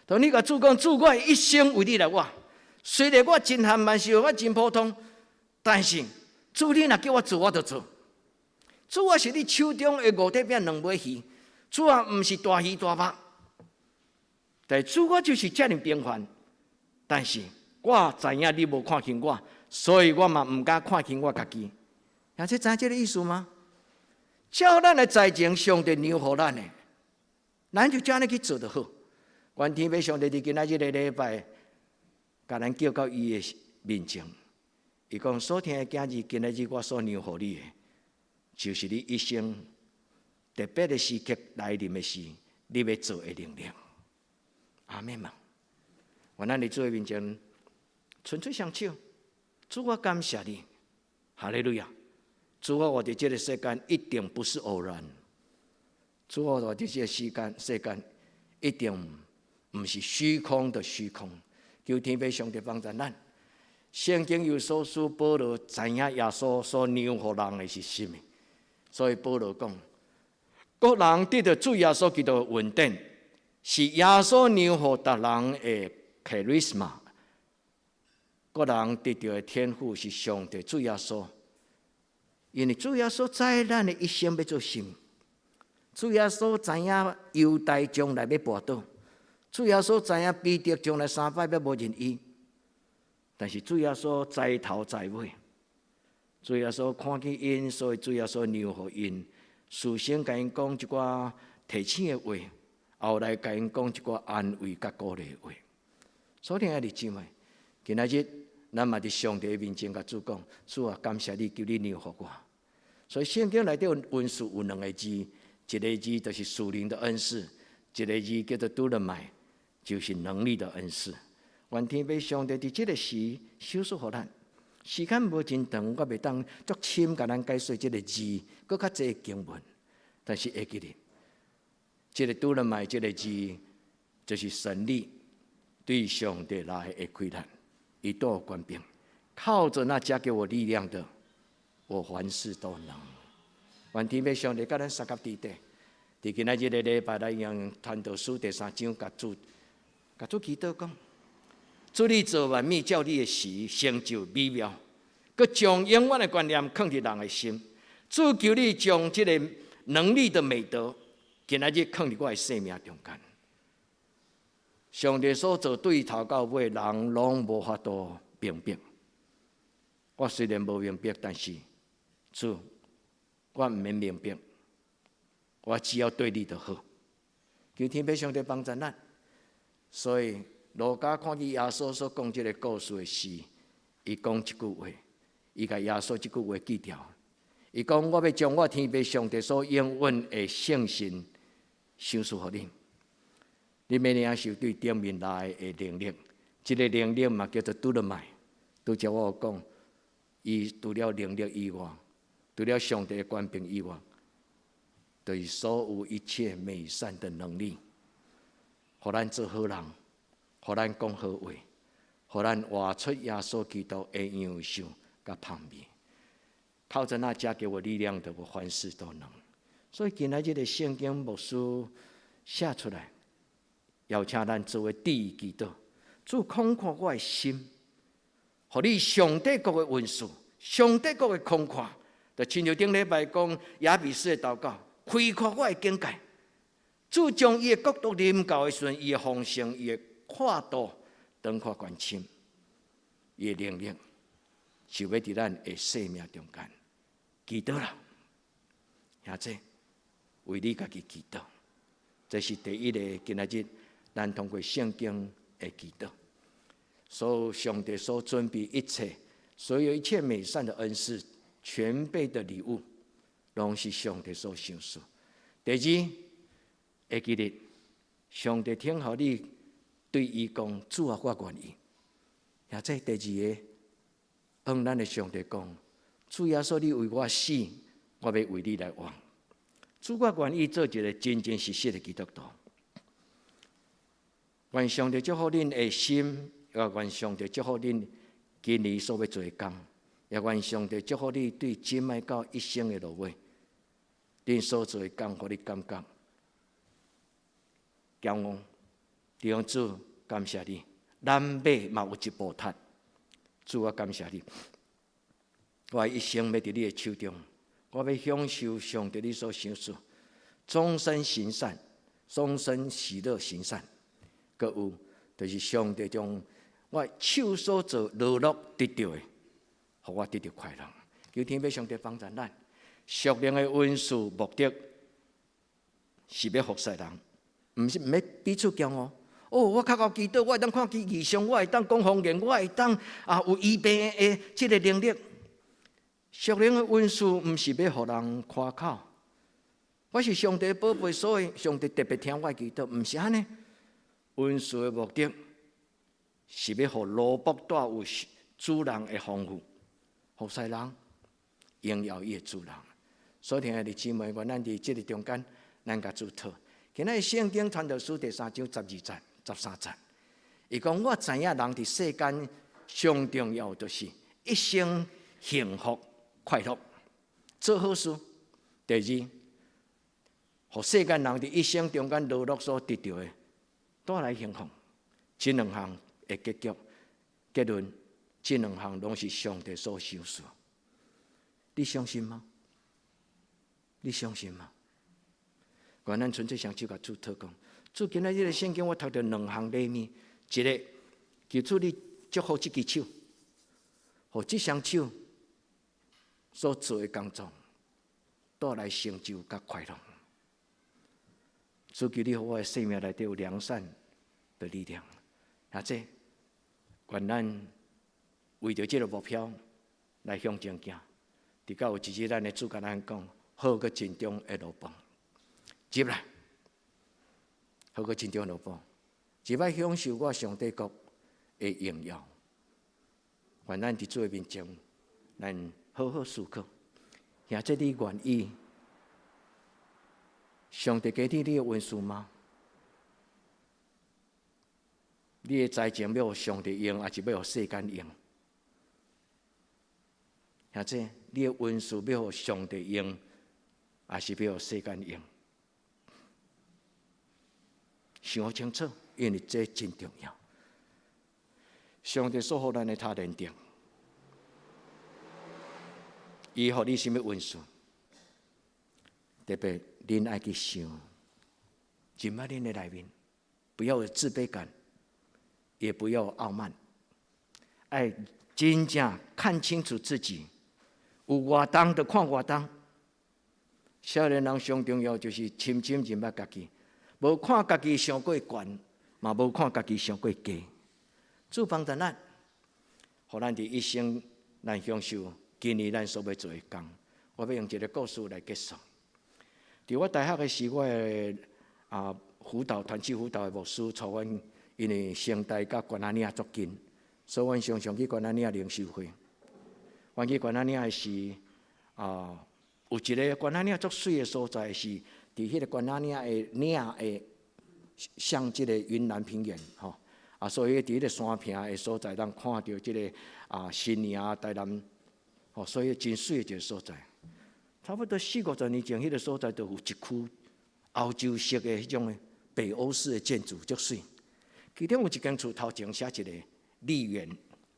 當你共主講，主，我一生為你來活。雖然我真含萬事，我真普通，但是主你若叫我做，我就做。主，我是你手中的五塊餅兩尾魚。主啊，毋是大魚大肉，但主我就是遮爾平凡。但是我知影你無看輕我，所以我嘛毋敢看輕我家己。兄弟知這个意思嗎？照咱的才情，上帝讓予咱的，咱就按呢去做就好。願天父上帝佇今仔日个禮拜，共咱叫到伊的面前。伊講所疼的囝兒，今仔日我所讓予你的，就是你一生特別的時刻來臨的時，你欲做的能力。阿們嗎？願咱佇主的面前，伸出雙手，主，我感謝你，哈利路亞！主，我活佇這个世間一定不是偶然，主，我活佇這个世間一定毋是虛空的虛空。求天父上帝幫助咱。聖經以弗所書保羅知影耶穌所讓予人的是啥物，所以保羅講：各人得著主耶穌基督的恩典，是耶穌讓予逐人的 charisma。各人得著的天賦是上帝主耶穌，因為主耶穌知咱的一生欲做啥物，主耶穌知影猶大將來欲跋倒，主耶穌知影彼得將來三擺欲無認伊，但是主耶穌知頭知尾，主耶穌看見𪜶，所以主耶穌讓予𪜶，事先共𪜶講一寡提醒的話，後來共𪜶講一寡安慰佮鼓勵的話。所以兄弟姊妹，今仔日咱嘛佇上帝面前共主講：主啊，感謝你，求你讓予我。所以聖經內底恩賜有兩个字，一个字就是屬靈的恩賜，一个字叫做 dunami，就是能力的恩賜。願天父上帝佇這个時賞賜予咱，時間無真長，我袂當足深共咱解說這个字，閣較濟經文，但是會記得，這个 dunami 這个字，就是神力對上帝來的氣力，伊都有權柄，靠著那加給我力量的，我凡事都能。願天父上帝佮咱相佮佇底，佇今仔日个禮拜，咱用傳道書第三章，共主祈禱講：主，你造萬物，照你的時成就美妙，閣將永遠的觀念囥佇人的心。主，求你將這个能力的美德，今仔日囥佇我的生命中間。上帝所造對頭到尾，人攏無法度明白。我雖然無明白，但是主，我毋免明白，我只要對你就好。求天父上帝幫助咱。所以路加看見耶穌所講這个故事的時，伊講一句話，伊共耶穌這句話記牢。伊講：我欲將我天父上帝所應允的聖神賞賜予恁，恁欲領受對頂面來的能力。這个能力嘛叫做 dunami。拄才我有講，伊除了能力以外，除了上帝的權柄以外，就是所有一切美善的能力，予咱做好人，予咱講好話，予咱活出耶穌基督的樣式佮芳味。靠著那加給我力量的，我凡事都能。所以今仔日的聖經牧師寫出來，邀請咱做伙致意祈禱，主擴闊我的心，予你上帝國的恩賜，上帝國的寬闊，就親像頂禮拜講雅比斯的禱告，開闊我的境界。主將伊的國度臨到的時陣，伊的豐盛，伊的闊度，長闊寬深，伊的能力，就欲佇咱的生命中間。祈禱啦，兄弟，為你家己祈禱，這是第一個。今仔日咱通過聖經的祈禱，所有上帝所準備一切，所有一切美善的恩賜、全備的禮物，攏是上帝所賞賜。第二，會記得上帝聽候你對伊講：主啊，我願意。兄弟，第二个，向咱的上帝講：主耶穌，你為我死，我欲為你來活。主，我願意做一个真真實實的基督徒。願上帝祝福恁的心，也願上帝祝福恁今年所欲做的工，也願上帝祝福你對這擺到一生的落尾，恁所做的工，予你感覺驕傲。弟兄主，感謝你，咱馬嘛有一步踢。主，我感謝你。我一生欲佇你的手中，我欲享受上帝你所賞賜，終身行善，終身喜樂行善。閣有，就是上帝將我手所做勞碌得著的，予我得著快樂。求天父上帝幫助咱，屬靈的恩賜目的是欲服侍人，毋是毋欲彼此驕傲。哦，我較𠢕祈禱，我會當看見異象，我會當講方言，我會當啊有醫病的這个能力。屬靈的恩賜毋是欲予人誇口。我是上帝寶貝，所以上帝特別聽我祈禱，毋是按呢。恩賜的目的是欲予奴僕帶有主人的豐富，服侍人榮耀伊的主人。所以，兄弟姊妹，願咱佇這个中間，咱共主討。今仔日聖經傳道書第三章12節、13節，伊講我知影人佇世間上重要就是一生幸福快樂，做好事。第二，予世間人佇一生中間勞碌所得著的，帶來幸福。這兩項的結局結論，這兩項攏是上帝所賞賜。你相信嗎？你相信嗎？願咱純粹雙手共主禱告。主今仔日這个聖經，我讀著兩項禮物，一个求主你祝福這支手，予這雙手所做的工作帶來成就佮快樂。主求你予我的生命內底有良善的力量，或者願咱為著這个目標來向前行，直到有一日咱的主共咱講：好閣盡忠的奴僕，入來，好閣盡忠的奴僕，入來享受我上帝國的榮耀。願咱佇主的面前，咱好好思考，兄弟你願意上帝給你你的恩賜嗎？你的才情欲予上帝用，抑是欲予世間用？兄弟你的恩賜欲予上帝用，抑是欲予世間用？想好清楚，因為這真重要。上帝所予咱的他連得，伊予你啥物恩賜？特別恁愛去想，認捌恁的內面，不要有自卑感，也不要傲慢，愛真正看清楚自己，有偌重就看偌重。少年人上重要就是深深認捌家己，無看家己傷過懸，嘛無看家己傷過低。主幫助咱，予咱佇一生咱享受今年咱所欲做的工。我欲用一个故事來結束。佇我大學的時，我的輔導團契輔導的牧師帶阮，因為成大佮關仔嶺足近，所以阮常常去關仔嶺靈修會。阮去關仔嶺的時，有一个關仔嶺足媠的所在是佇彼个關仔嶺的嶺的向這个雲南平原吼。所以佇彼个山坪的所在，咱看著這个新營台南，吼，所以真媠的一个所在。差不多四五十年前，彼个所在就有一區歐洲式的彼種的北歐式的建築，足媠。其中有一間厝頭前寫一个麗園，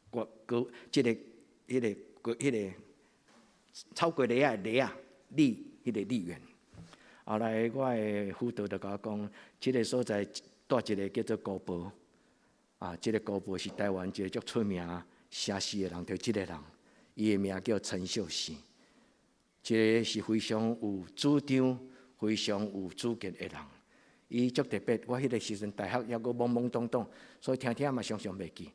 國國這个、彼个、彼个草雞梨仔的梨仔，麗彼个麗園。後來我的輔導就共我講，這个所在蹛一个叫做高婆。這个高婆是台灣一个足出名寫詩的人，就這个人，伊的名叫陳秀喜。這个是非常有主張、非常有主見的人。伊足特別，我彼个時陣大學猶閣懵懵懂懂，所以聽聽嘛常常袂記。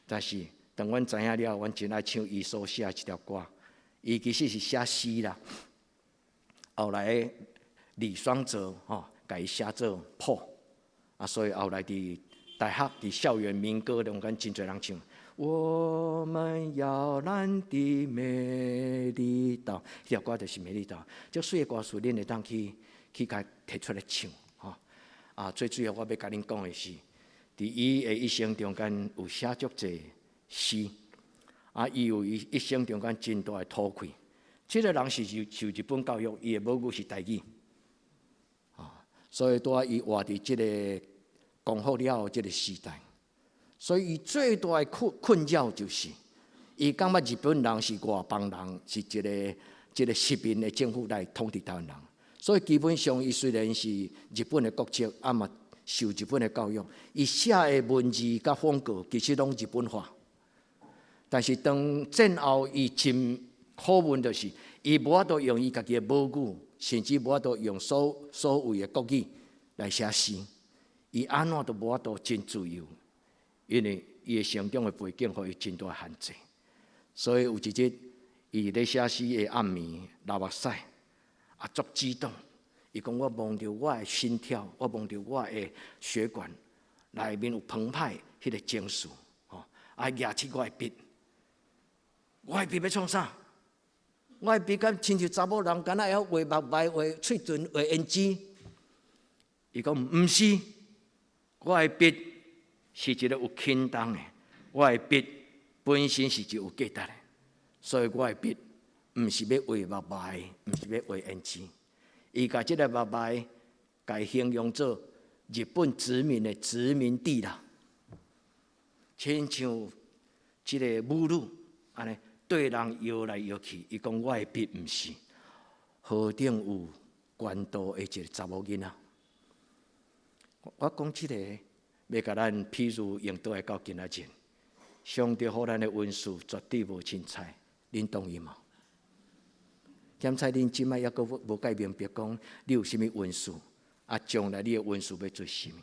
但是當阮知影了，阮真愛唱伊所寫的這條歌。伊其實是寫詩啦，後來李雙澤吼，共伊寫做譜，所以後來佇大學佇校園民歌中間真濟人唱。我們搖籃的美麗島，這條歌就是美麗島。這媠的歌詞，恁會當去去共提出來唱，吼。最主要我欲共恁講的是，佇伊的一生中間有寫足濟詩，伊有伊一生中間真大的土氣。這个人是受受日本教育，伊的母語是台語，所以拄仔伊活佇這个光復了後這个時代，所以伊最大的困困擾就是，伊感覺日本人是外邦人，是一个這个殖民的政府來統治台灣人，所以基本上伊雖然是日本的國籍，嘛受日本的教育，伊寫的文字佮風格其實攏日本化。但是當戰後，伊真可恨就是，伊無法度用伊家己的母語，甚至無法度用所所謂的國語來寫詩。伊按怎都無法度真自由，因為伊的成長的背景予伊真大限制。所以有一日，伊咧寫詩的暗暝流目屎，啊，足激動。伊講我摸著我的心跳，我摸著我的血管內面有澎湃彼個情緒，吼，啊，舉起我的筆，我的筆欲創啥？我的筆敢親像查某人，敢若會曉畫目眉、畫喙唇、畫胭脂。伊講毋是，我的筆是一個有輕重的，我的筆本身是一個有價值的，所以我的筆毋是欲畫目眉，毋是欲畫胭脂。伊共這個目眉，共形容做日本殖民的殖民地啦，親像這个母女按呢對人搖來搖去。伊講我的筆毋是何等有懸度的一個查某囡仔。我講這个，欲共咱譬如用倒來到今仔日，上帝予咱的恩賜絕對無凊彩，恁同意無？檢查恁這擺猶閣無蓋明白講，你有啥物恩賜？啊，將來你的恩賜欲做啥物？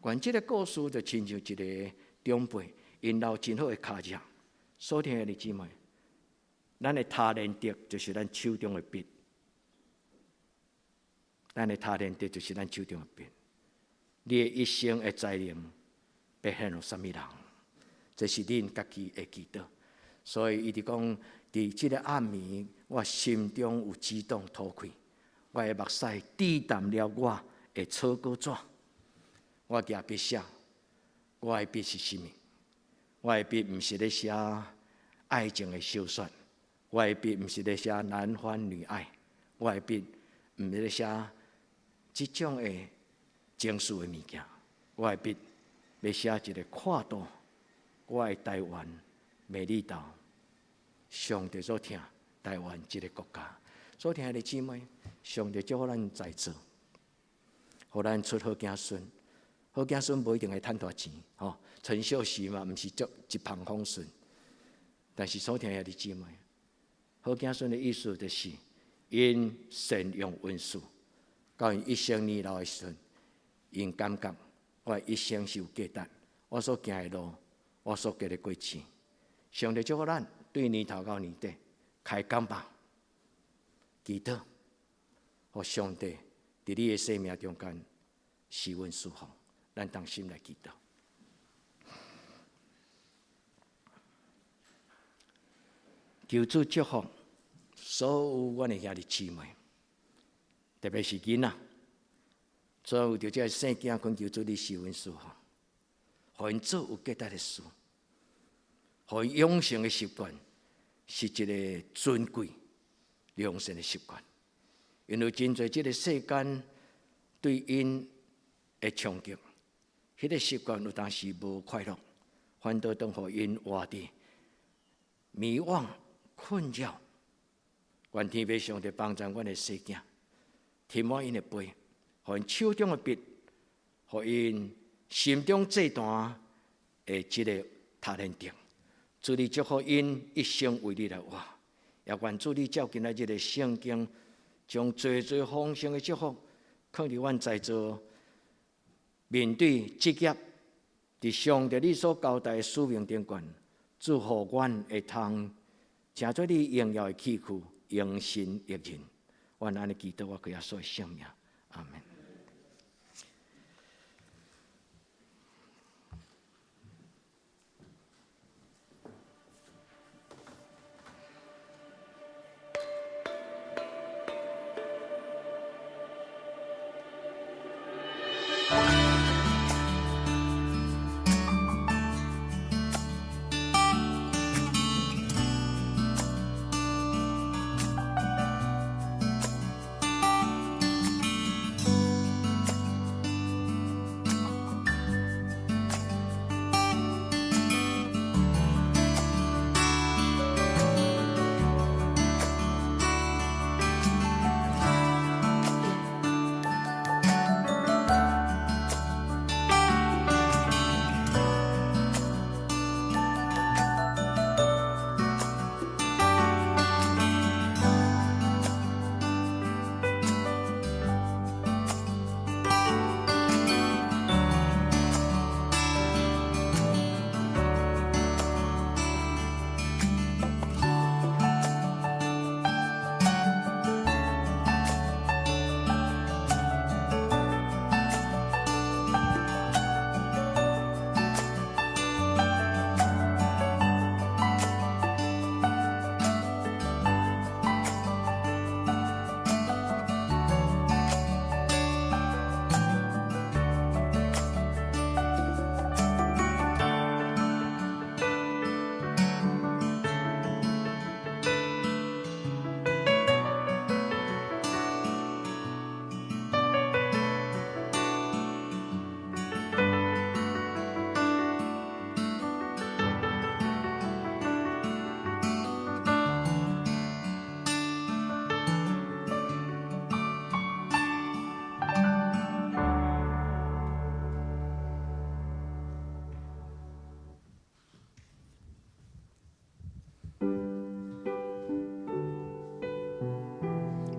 關這个故事就親像一个長輩，𪜶留真好的跤跡。所聽的姊妹，咱的他連得就是咱手中的筆，咱的他連得就是咱手中的筆。你的一生的才能，欲獻予啥物人？這是恁家己會記得。所以伊就講，佇這个暗暝，我心中有激動塗開，我的目屎滴澹了我的草稿紙。我舉筆寫，我的筆是啥物？我的筆毋是咧寫愛情的小說，我的筆毋是咧寫男歡女愛，我的筆毋是咧寫這種的情緒的物件。我的筆欲寫一个闊度，我的台灣美麗島，上帝所疼台灣這个國家。所疼的姊妹，上帝祝福咱在座，予咱出好子孫。好子孫無一定會趁大錢，吼。陳秀喜嘛，毋是足一帆風順。但是所疼的姊妹，好子孫的意思就是，𪜶善用恩賜，到𪜶一生年老的時陣，𪜶感覺我一生是有價值，我所行的路，我所過的過程，上帝祝福咱對年頭到年底開講吧，祈禱，予上帝佇你的生命中間施恩賜福，咱同心來祈禱。求主祝福所有阮的兄弟姊妹，特別是囡仔，所有著這个細囝，懇求主你施恩賜福，予𪜶做有價值的事，予𪜶養成的習慣是一个尊貴良善的習慣。因為真濟這个世間對𪜶的衝擊，彼个習慣有當時無快樂，反倒當予𪜶活佇迷惘困擾。願天父上帝幫助阮的細囝，填滿𪜶的杯，予𪜶手中的筆，予𪜶心中祭壇的這个他連得。主你祝福𪜶一生為你來活，也願主你照今仔日的聖經，將濟濟豐盛的祝福，囥佇阮在座面對職業，佇上帝你所交代的使命頂懸，祝福阮會通成做你榮耀的器具，榮神益人。阮按呢祈禱，我歸耶穌的聖名，阿門。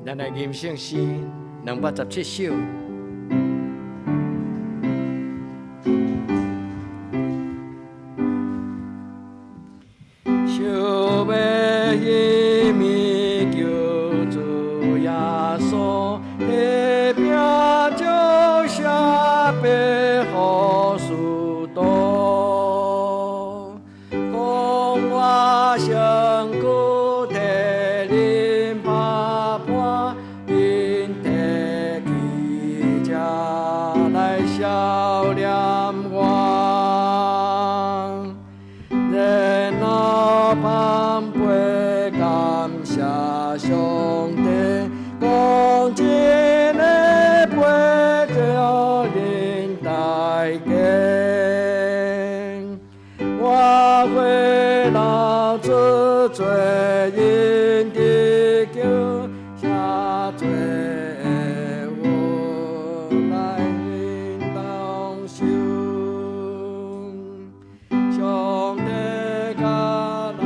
咱來吟聖詩217首。想欲彼暝救主耶穌，提餅祝謝擘予使徒，講我身軀替恁拍破，恁提起食來數念我。然後捧杯感謝上帝，講這个杯予恁大家。我血流出做恁得救，寫做約來恁同受。上帝佮咱。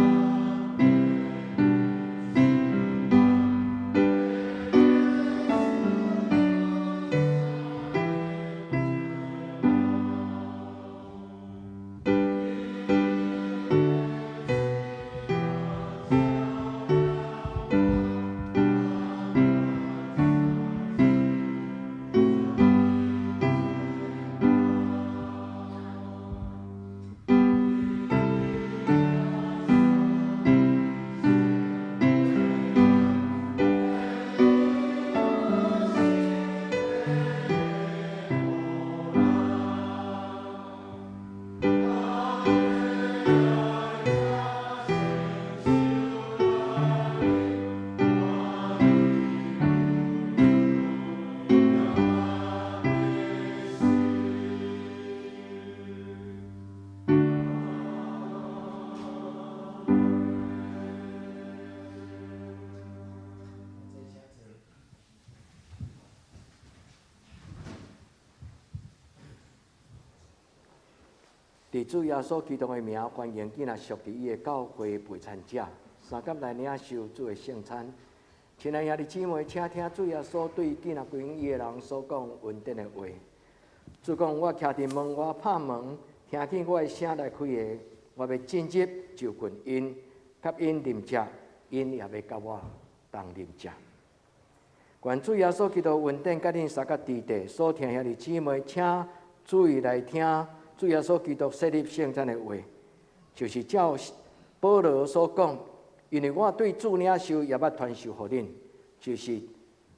佇主耶穌基督的名，歡迎囝仔屬佇伊的教會陪餐者，相佮來領受主的聖餐。親愛兄弟姊妹，請聽主耶穌對囝仔歸伊的人所講恩典的話。主講：我徛佇門外拍門，聽見我的聲來開的，我欲進入就近𪜶，佮𪜶啉食，𪜶也欲佮我同啉食。願主耶穌基督恩典佮恁三佮弟弟所聽兄弟姊妹，請注意來聽主耶穌基督設立聖餐的話，就是照保羅所講，因為我對主領受，也捌傳授予恁，就是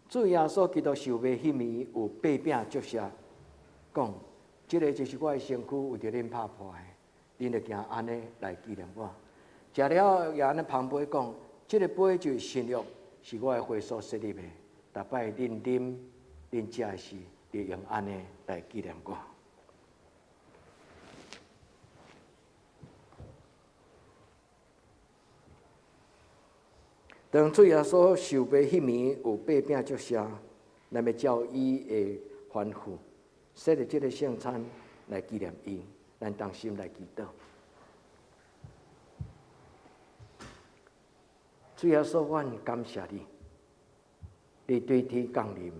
主耶穌基督受賣彼暝有擘餅祝謝，講：這个就是我的身軀，為著恁拍破的，恁著行按呢來紀念我。食了也按呢捧杯講：這个杯就是新約，是我的血所設立的。逐擺恁啉、恁食的時，著用按呢來紀念我。當主耶穌受賣彼暝有擘餅祝謝，咱欲照伊的吩咐，設立這个聖餐來紀念伊。咱同心來祈禱。主耶穌，阮感謝你，你對天降臨，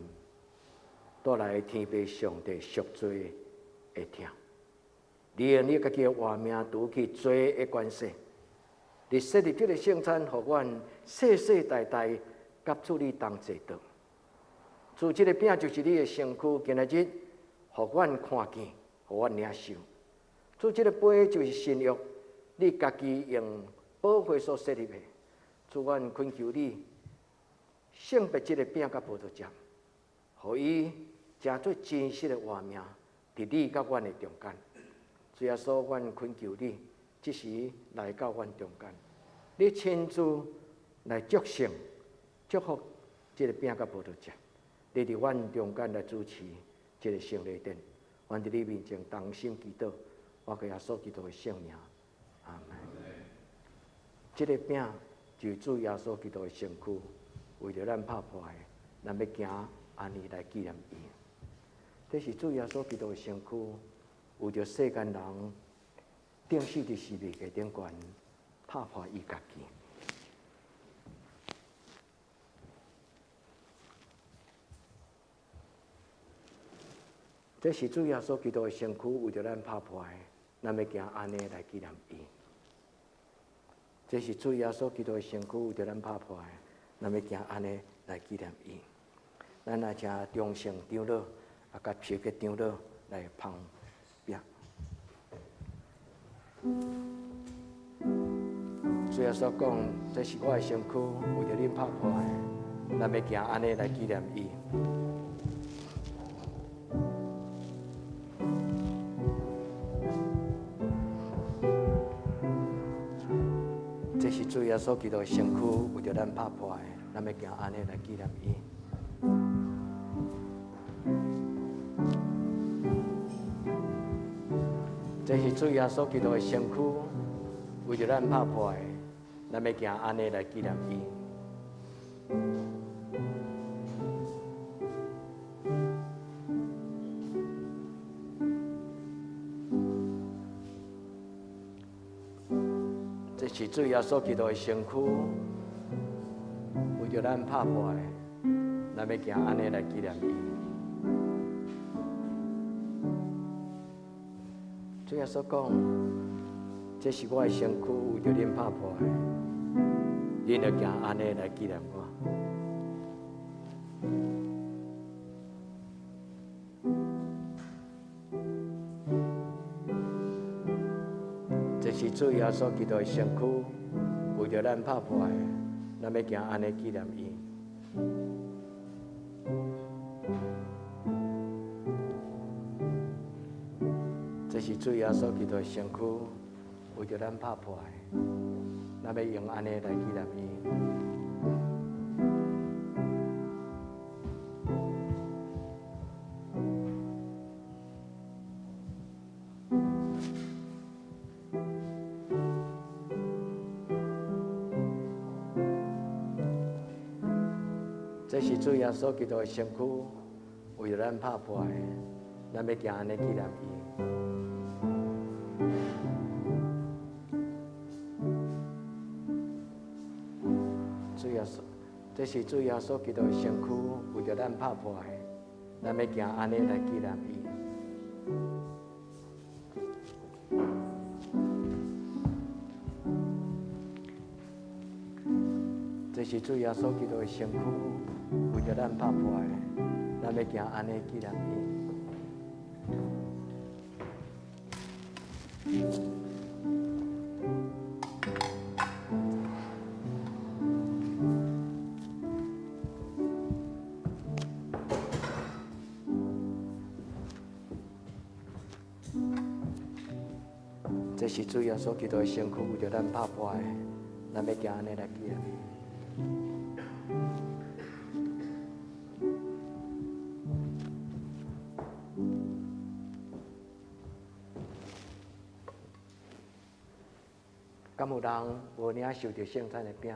帶來天父上帝贖罪的疼。你用你家己的活命除去罪的權勢。你設立這个聖餐，予阮世世代代佮主你同齊倒。主，這个餅就是你的身軀，今仔日予阮看見，予阮領受。主，這个杯就是新約，你家己用寶血所設立的。主，阮懇求你，聖別這个餅佮葡萄汁，予伊成做真實的活命，佇你佮阮的中間。主耶穌，阮懇求你，這時來到阮中間，你親自來祝聖、祝福這个餅佮葡萄汁，你佇阮中間來主持這个聖禮典，阮佇你面前同心祈禱，我靠耶穌基督的聖名，阿們。這个餅就是主耶穌基督的身軀，為著咱拍破的，咱欲行按呢來紀念伊。這是主耶穌基督的身軀，為著世間人釘死佇十字架頂懸，拍破伊家己。這是主耶穌基督的身軀，為著咱拍破的，咱欲行按呢來紀念伊。這是主耶穌基督的身軀，為著咱拍破的，咱欲行按呢來紀念伊。咱來請中聖長老啊，佮普吉長老來捧餅。主耶穌講：這是我的身軀，為著恁拍破的，咱欲行按呢來紀念伊。這是主耶穌基督的身軀，為著咱拍破的，咱欲行按呢來紀念伊。這是主耶穌基督的身軀，為著咱拍破的，咱欲行按呢來紀念伊。這是主耶穌基督的身軀，為著咱拍破的，咱欲行按呢來紀念伊。主耶穌講：這是我的身軀，為著恁拍破的，恁著行按呢來紀念我。這是主耶穌基督的身軀，為著咱拍破的，咱欲行按呢紀念伊。這是主耶穌基督的身軀，為著咱拍破的，咱欲用按呢來紀念伊。這是主耶穌基督的身軀，為著咱拍破的，咱欲行按呢紀念伊。主耶穌，這是主耶穌基督的身軀，為著咱拍破的，咱欲行按呢來紀念伊。這是主耶穌基督的身軀，為著咱拍破的，咱欲行按呢紀念伊。這是主耶穌基督的身軀，為著咱拍破的，咱欲行按呢來紀念伊。敢有人無領受著聖餐的餅？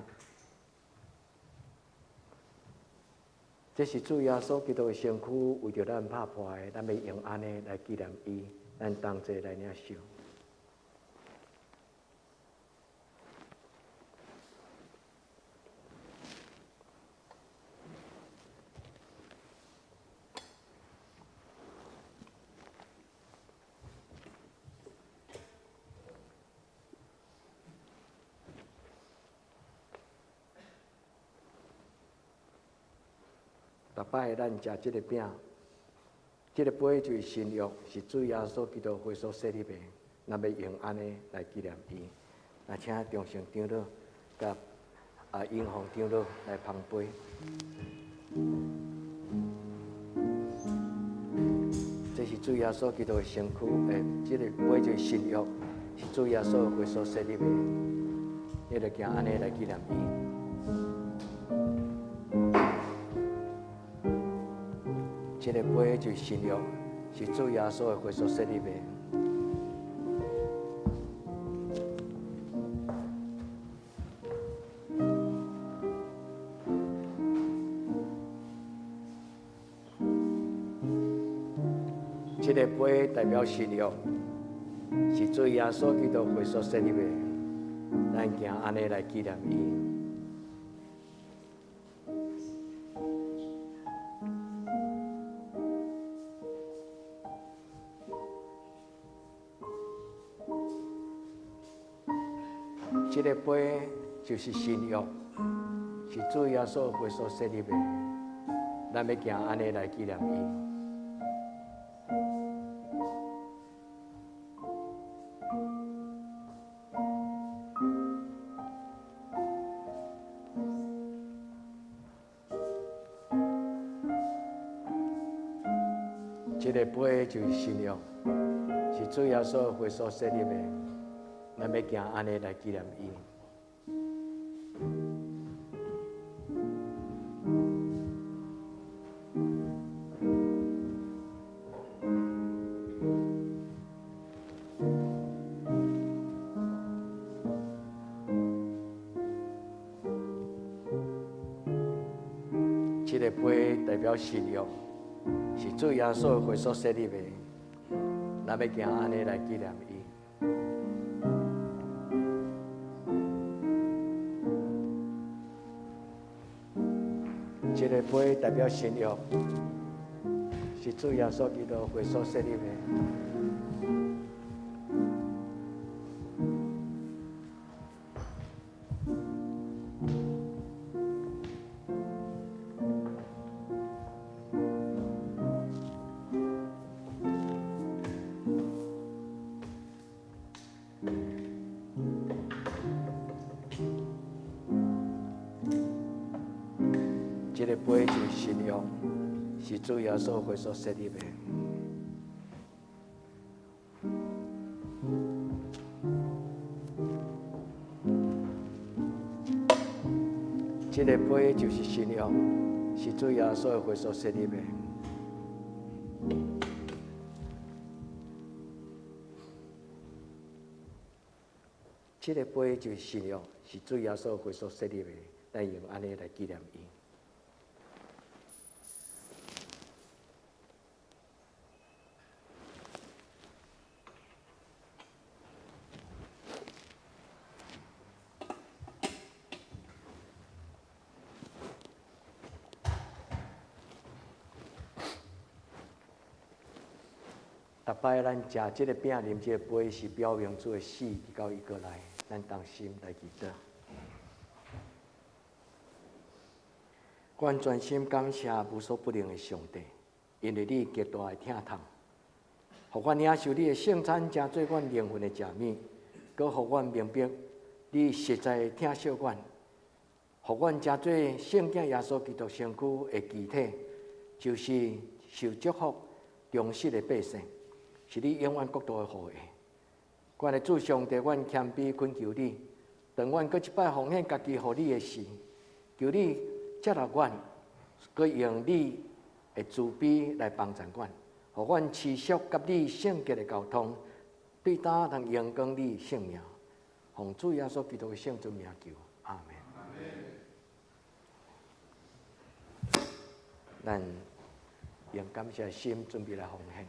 這是主耶穌基督的身軀，為著咱拍破的，咱欲用按呢來紀念伊，咱同齊來領受。逐擺咱食這个餅，這个杯就是新約，是主耶穌基督血所設立的，咱欲用按呢來紀念伊。來請中聖長老佮英宏長老來捧杯。這是主耶穌基督的身軀，這个杯就是新約，是主耶穌血所設立的，你著行按呢來紀念伊。這个杯就是新約，是主耶穌的血所設立的。這个杯代表新約，是主耶穌基督血所設立的，咱行按呢來紀念伊。這个杯就是新約，是主耶穌血所設立的，咱欲行按呢來紀念伊。這个杯就是新約，是主耶穌血所設立的，咱欲行按呢來紀念伊。這个杯代表新約，是主耶穌血所設立的，咱欲行按呢來紀念伊。這个杯代表新約，是主耶穌基督血所設立的。這个杯就是新約，是主耶穌血所設立的。這个杯就是新約，是主耶穌血所設立的。這个杯就是新約，是主耶穌血所設立的，咱用按呢來紀念伊。逐擺咱食這个餅、啉這個杯，是表明主的死，直到伊閣來，咱同心來祈禱。阮全心感謝無所不能的上帝，因為你極大的疼痛，予阮領受你的聖餐，成做阮靈魂的食物，閣予阮明白你實在疼惜阮，予阮成做聖子耶穌基督身軀的肢體，就是受祝福、忠實的百姓。是你永遠國度的後裔。阮的主上帝，阮謙卑懇求你，當阮閣一擺奉獻家己予你的時，求你接納阮，閣用你的慈悲來幫助阮，予阮持續佮你聖潔的交通，對焦通榮光你聖名，奉主耶穌基督的聖尊名求，阿們。咱用感謝的心準備來奉獻。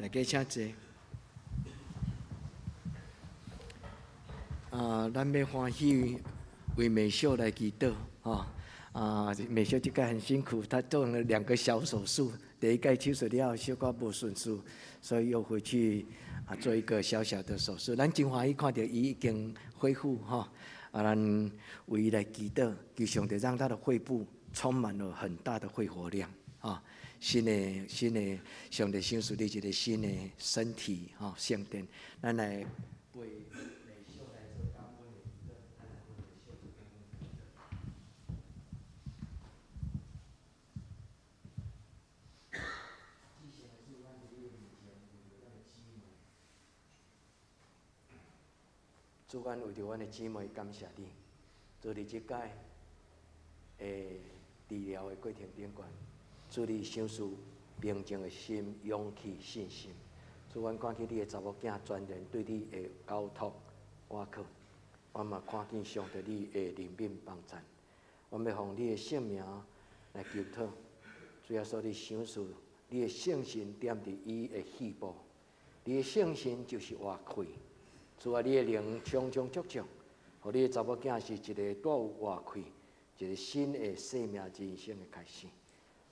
大家請坐。啊，咱欲歡喜為美秀來祈禱，吼。啊，美秀這屆很辛苦，她做了兩個小手術，第一屆手術了後小可無順遂，所以又回去啊做一個小小的手術。咱真歡喜看著伊已經恢復，吼。啊，咱為伊來祈禱，求上帝讓他的肺部充滿了很大的肺活量，啊，新的新的上帝賞賜你一個新的身體，吼，聖殿，咱來為美秀來做感恩的祈禱，咱來為美秀做感恩的祈禱。至聖的主，咱佇你的面前，為著咱的姊妹，主，阮為著阮的姊妹感謝你，主佇這擺的治療的過程頂懸，主你賞賜平靜的心、勇氣、信心。主，阮看見你的查某囝全然對你的交託倚靠，阮嘛看見上帝你的憐憫幫贊。阮欲奉你的聖名來求討，主耶穌你賞賜你的聖神踮佇伊的肺部，你的聖神就是活氣。主啊，你的靈充充足足，予你的查某囝是一個帶有活氣、一個新的生命人生的開始。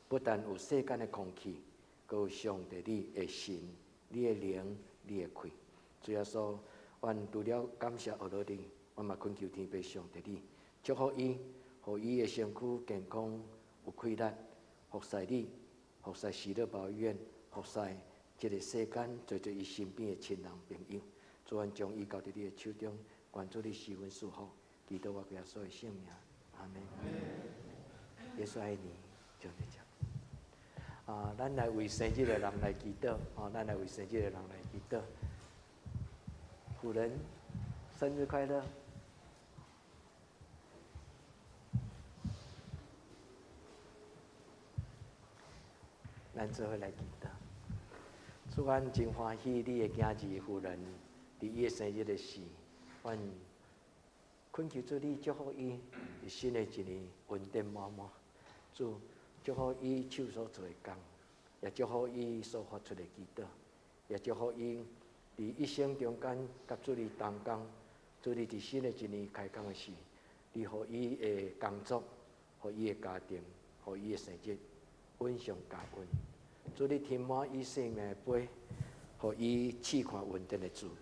不但有世間的空氣，閣有上帝你的神、你的靈、你的氣。主耶穌，阮除了感謝阿羅你，阮嘛懇求天父上帝你祝福伊，予伊的身軀健康有氣力，服侍你，服侍喜樂保醫院，服侍這個世間濟濟伊身邊的親人朋友。主，阮將伊交佇你的手中，願主你施恩賜福，祈禱我耶穌的聖名，阿門。耶穌愛你，就這樣。啊，咱來為生日的人來祈禱，哦，咱來為生日的人來祈禱。婦人，生日快樂！咱做伙來祈禱。主，阮真歡喜你的囝兒婦人，佇伊的生日的時，阮懇求主你祝福伊，佇新的一年恩典滿滿。主祝福伊手所做的工，也祝福伊所發出的祈禱，也祝福伊佇一生中間佮主你同工。主你佇新的一年開工的時，你予伊的工作，予伊的家庭，予伊的生日，恩上加恩。主你添滿伊生命的杯，予伊試看恩典的滋味。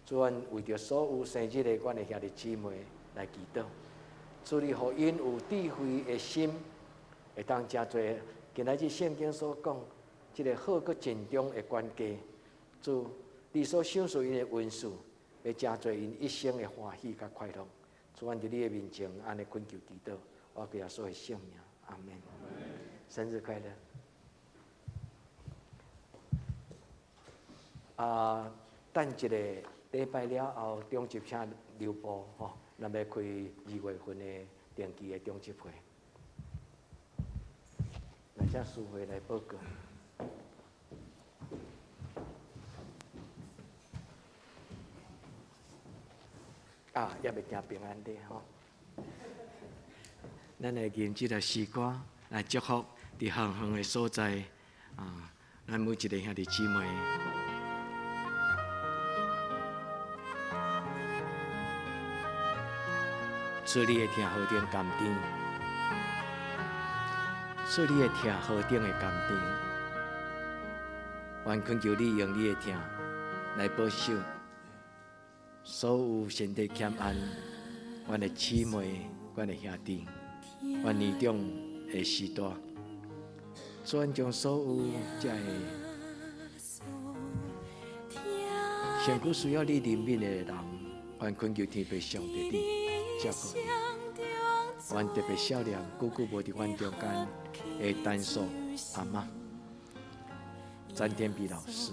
主，阮為著所有生日的阮的兄弟姊妹來祈禱。主你予𪜶有智慧的心，會當誠濟。今仔日聖經所講，這個好閣善終的關係。主，你所賞賜𪜶的恩賜，會誠濟𪜶一生的歡喜佮快樂。主，阮佇你的面前按呢懇求祈禱，我耶穌的聖名，阿門。生日快樂！啊，等一個禮拜了後，長執請留步吼，咱欲開二月份的定期的長執會。來，請司會來報告。啊，猶未行平安禮吼。咱來吟這個詩歌來祝福佇遠遠的所在啊，咱每一個兄弟姊妹。主你的疼何等甘甜，主你的疼何等的甘甜，願懇求你用你的疼來保守所有身體欠安，阮的姊妹、阮的兄弟、阮年長的時代，主阮將所有這个身軀需要你憐憫的人，願懇求天父上帝你照顧伊。阮特別想念久久無佇阮中間的陳素阿嬤，詹天碧老師，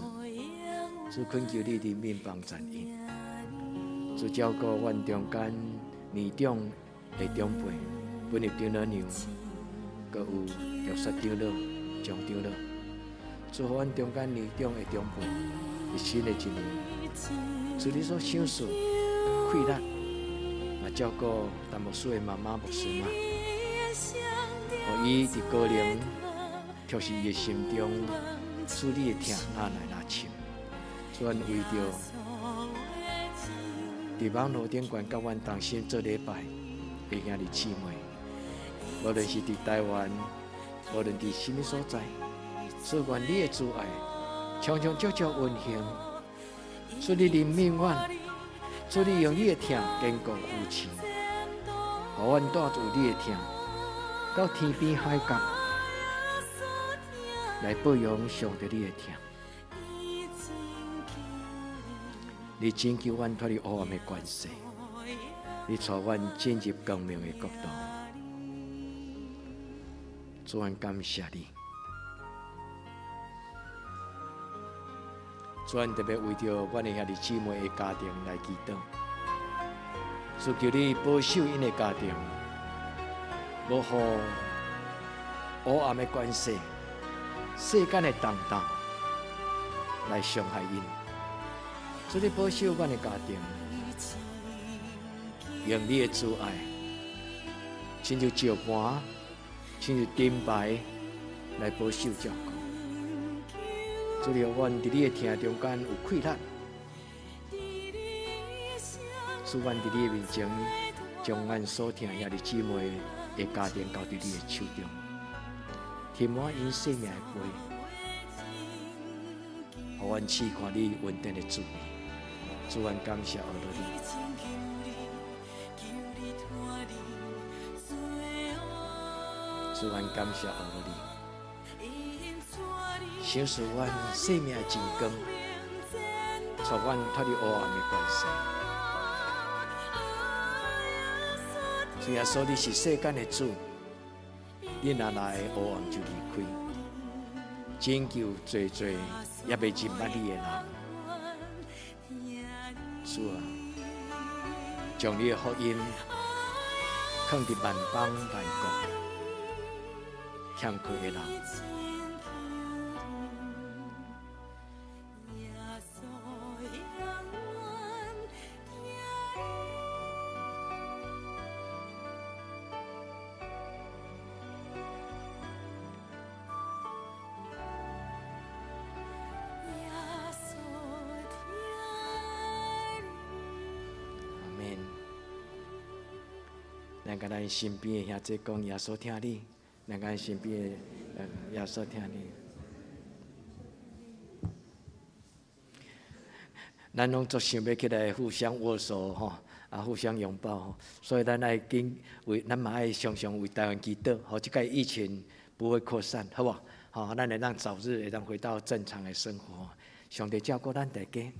主懇求你憐憫幫贊𪜶，主照顧阮中間年長的長輩，本日長老娘，閣有玉雪長老、張長老，祝福阮中間年長的長輩，佇新的一年，主你所賞賜氣力，嘛照顧陳牧師的媽媽牧師媽，予伊佇高齡，卻是伊的心中主你的疼若來若深，主阮為著佇網路頂懸佮阮同心做禮拜的兄弟姊妹，無論是佇台灣，無論佇啥物所在，主願你的慈愛充充足足運行，主你憐憫阮，主你用你的疼堅固扶持，予阮帶著你的疼到天邊海角來報揚上帝你的疼。你拯救阮脫離黑暗的權勢，你帶阮進入光明的國度。主，阮感謝你。主，阮特別為著阮的兄弟姊妹的家庭來祈禱，主求你保守𪜶的家庭，無予黑暗的權勢、世間的動盪來傷害𪜶。主你保守阮的家庭，用你的慈愛，親像石盤，親像燈牌來保守照顧。主你予阮佇你的疼中間有氣力，主阮佇你的面前，將阮所疼兄弟姊妹的家庭交佇你的手中，填滿𪜶生命的杯，予阮試看你恩典的滋味。主，阮感謝阿羅你。主，阮感謝阿羅你。賞賜阮生命的真光，帶阮脫離黑暗的權勢。主耶穌，你是世間的主，你若來，黑暗就離開，拯救濟濟猶未認捌你的人。主啊，將你的福音囥佇萬邦萬國欠缺的人。阿們。咱共咱身邊的兄弟講，耶穌疼你。咱共咱身邊的耶穌疼你。咱攏足想欲起來互相握手吼，啊，互相擁抱吼，所以咱愛緊為，咱嘛愛常常為台灣祈禱，予這個疫情不會擴散，好無？吼，咱會當早日會當回到正常的生活。上帝照顧咱大家。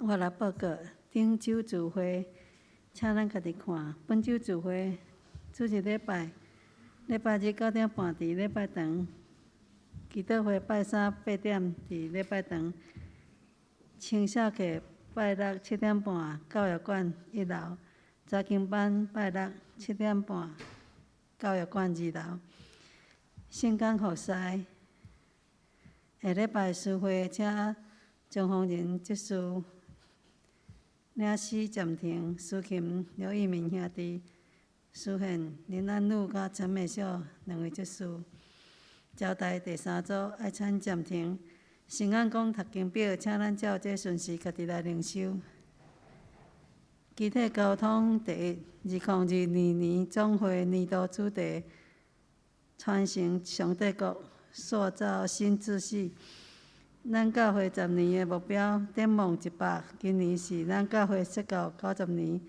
我來報告，頂週聚會，請咱家己看。本週聚會，主日禮拜，禮拜日9點半佇禮拜堂，祈禱會拜三8點佇禮拜堂，青少課拜六7點半教育館一樓，查經班拜六7點半教育館二樓，聖工服侍，下禮拜司會請張宏仁執事。領詩暫停，司琴劉義明兄弟，司獻林安禄佮陳美秀兩位執事。招待第三組愛餐暫停，新安講讀經表，請咱照這順序家己來靈修。機體交通第一，2022年總會年度主題：傳承上帝國，塑造新秩序。咱教會十年的目標，展望100。今年是咱教會設教90年，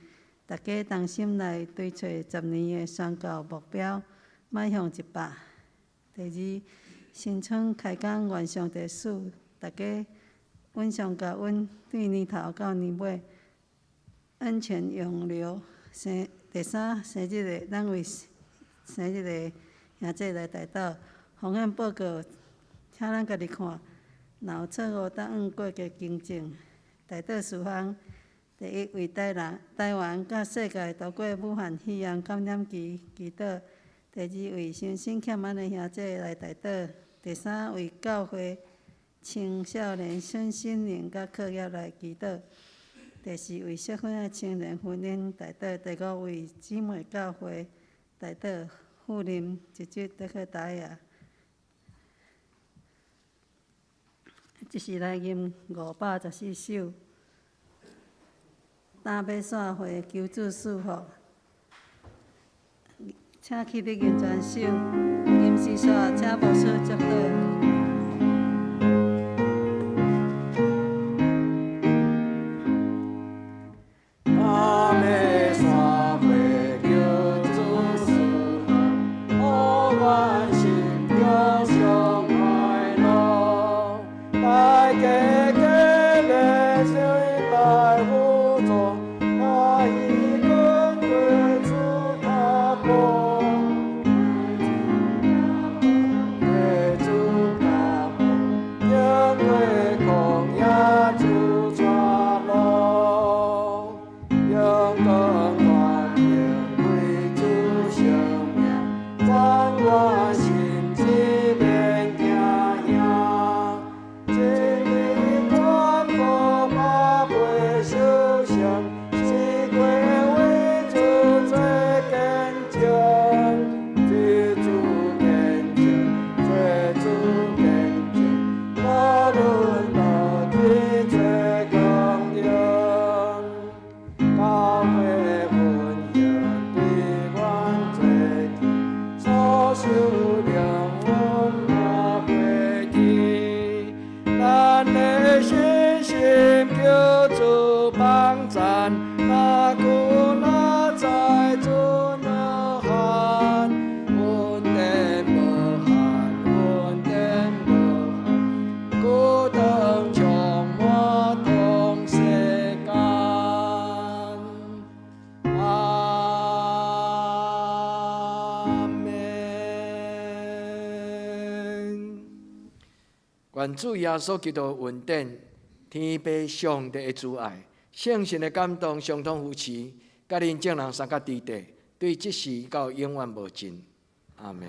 大家同心來追揣十年的宣教目標，邁向100。第二，新春開工願上帝賜大家穩上加穩，對年頭到年尾恩泉湧流。生第三，生日的，咱為生日的兄弟來代禱。風險報告，請咱家己看。若有錯誤，答案過加更正。代禱事項：第一，為台南、台灣佮世界度過武漢肺炎感染期祈禱；第二，為身心欠安的兄弟來代禱；第三，為教會青少年身心靈佮課業來祈禱。第四，為適婚的青年婚姻代禱。第五，為姊妹教會代禱，富林一節德克達亞。這是來吟514首。擔馬散會求主賜福，請起立吟全首，吟詩煞，請牧師祝禱。擔馬散會求主賜福，予阮心中上快樂。大家見面禮拜輔助，歡喜跟過主腳步，過主腳步，經過曠野主帶路，榮光權柄歸主聖名，讚我心志免驚嚇。真理傳播百倍受賞，四季為主做見證，做主見證，做主見證，無論倒去做光榮，教會分享對阮做見，所受靈恩嘛過天，咱的信心求主幫贊，若久若在主若限，恩典無限，恩典無限，孤單充滿同世間。阿們。願主耶穌基督恩典、天父上帝的慈愛、聖神的感動、相通扶持，佮恁眾人三甲弟弟，對這時到永遠無盡。阿們。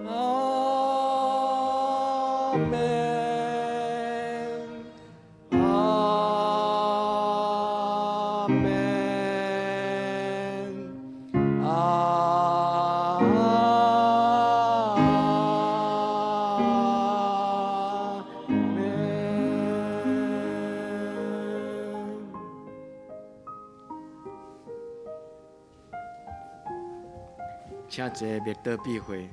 阿們。阿們。阿們。請坐，默禱閉會。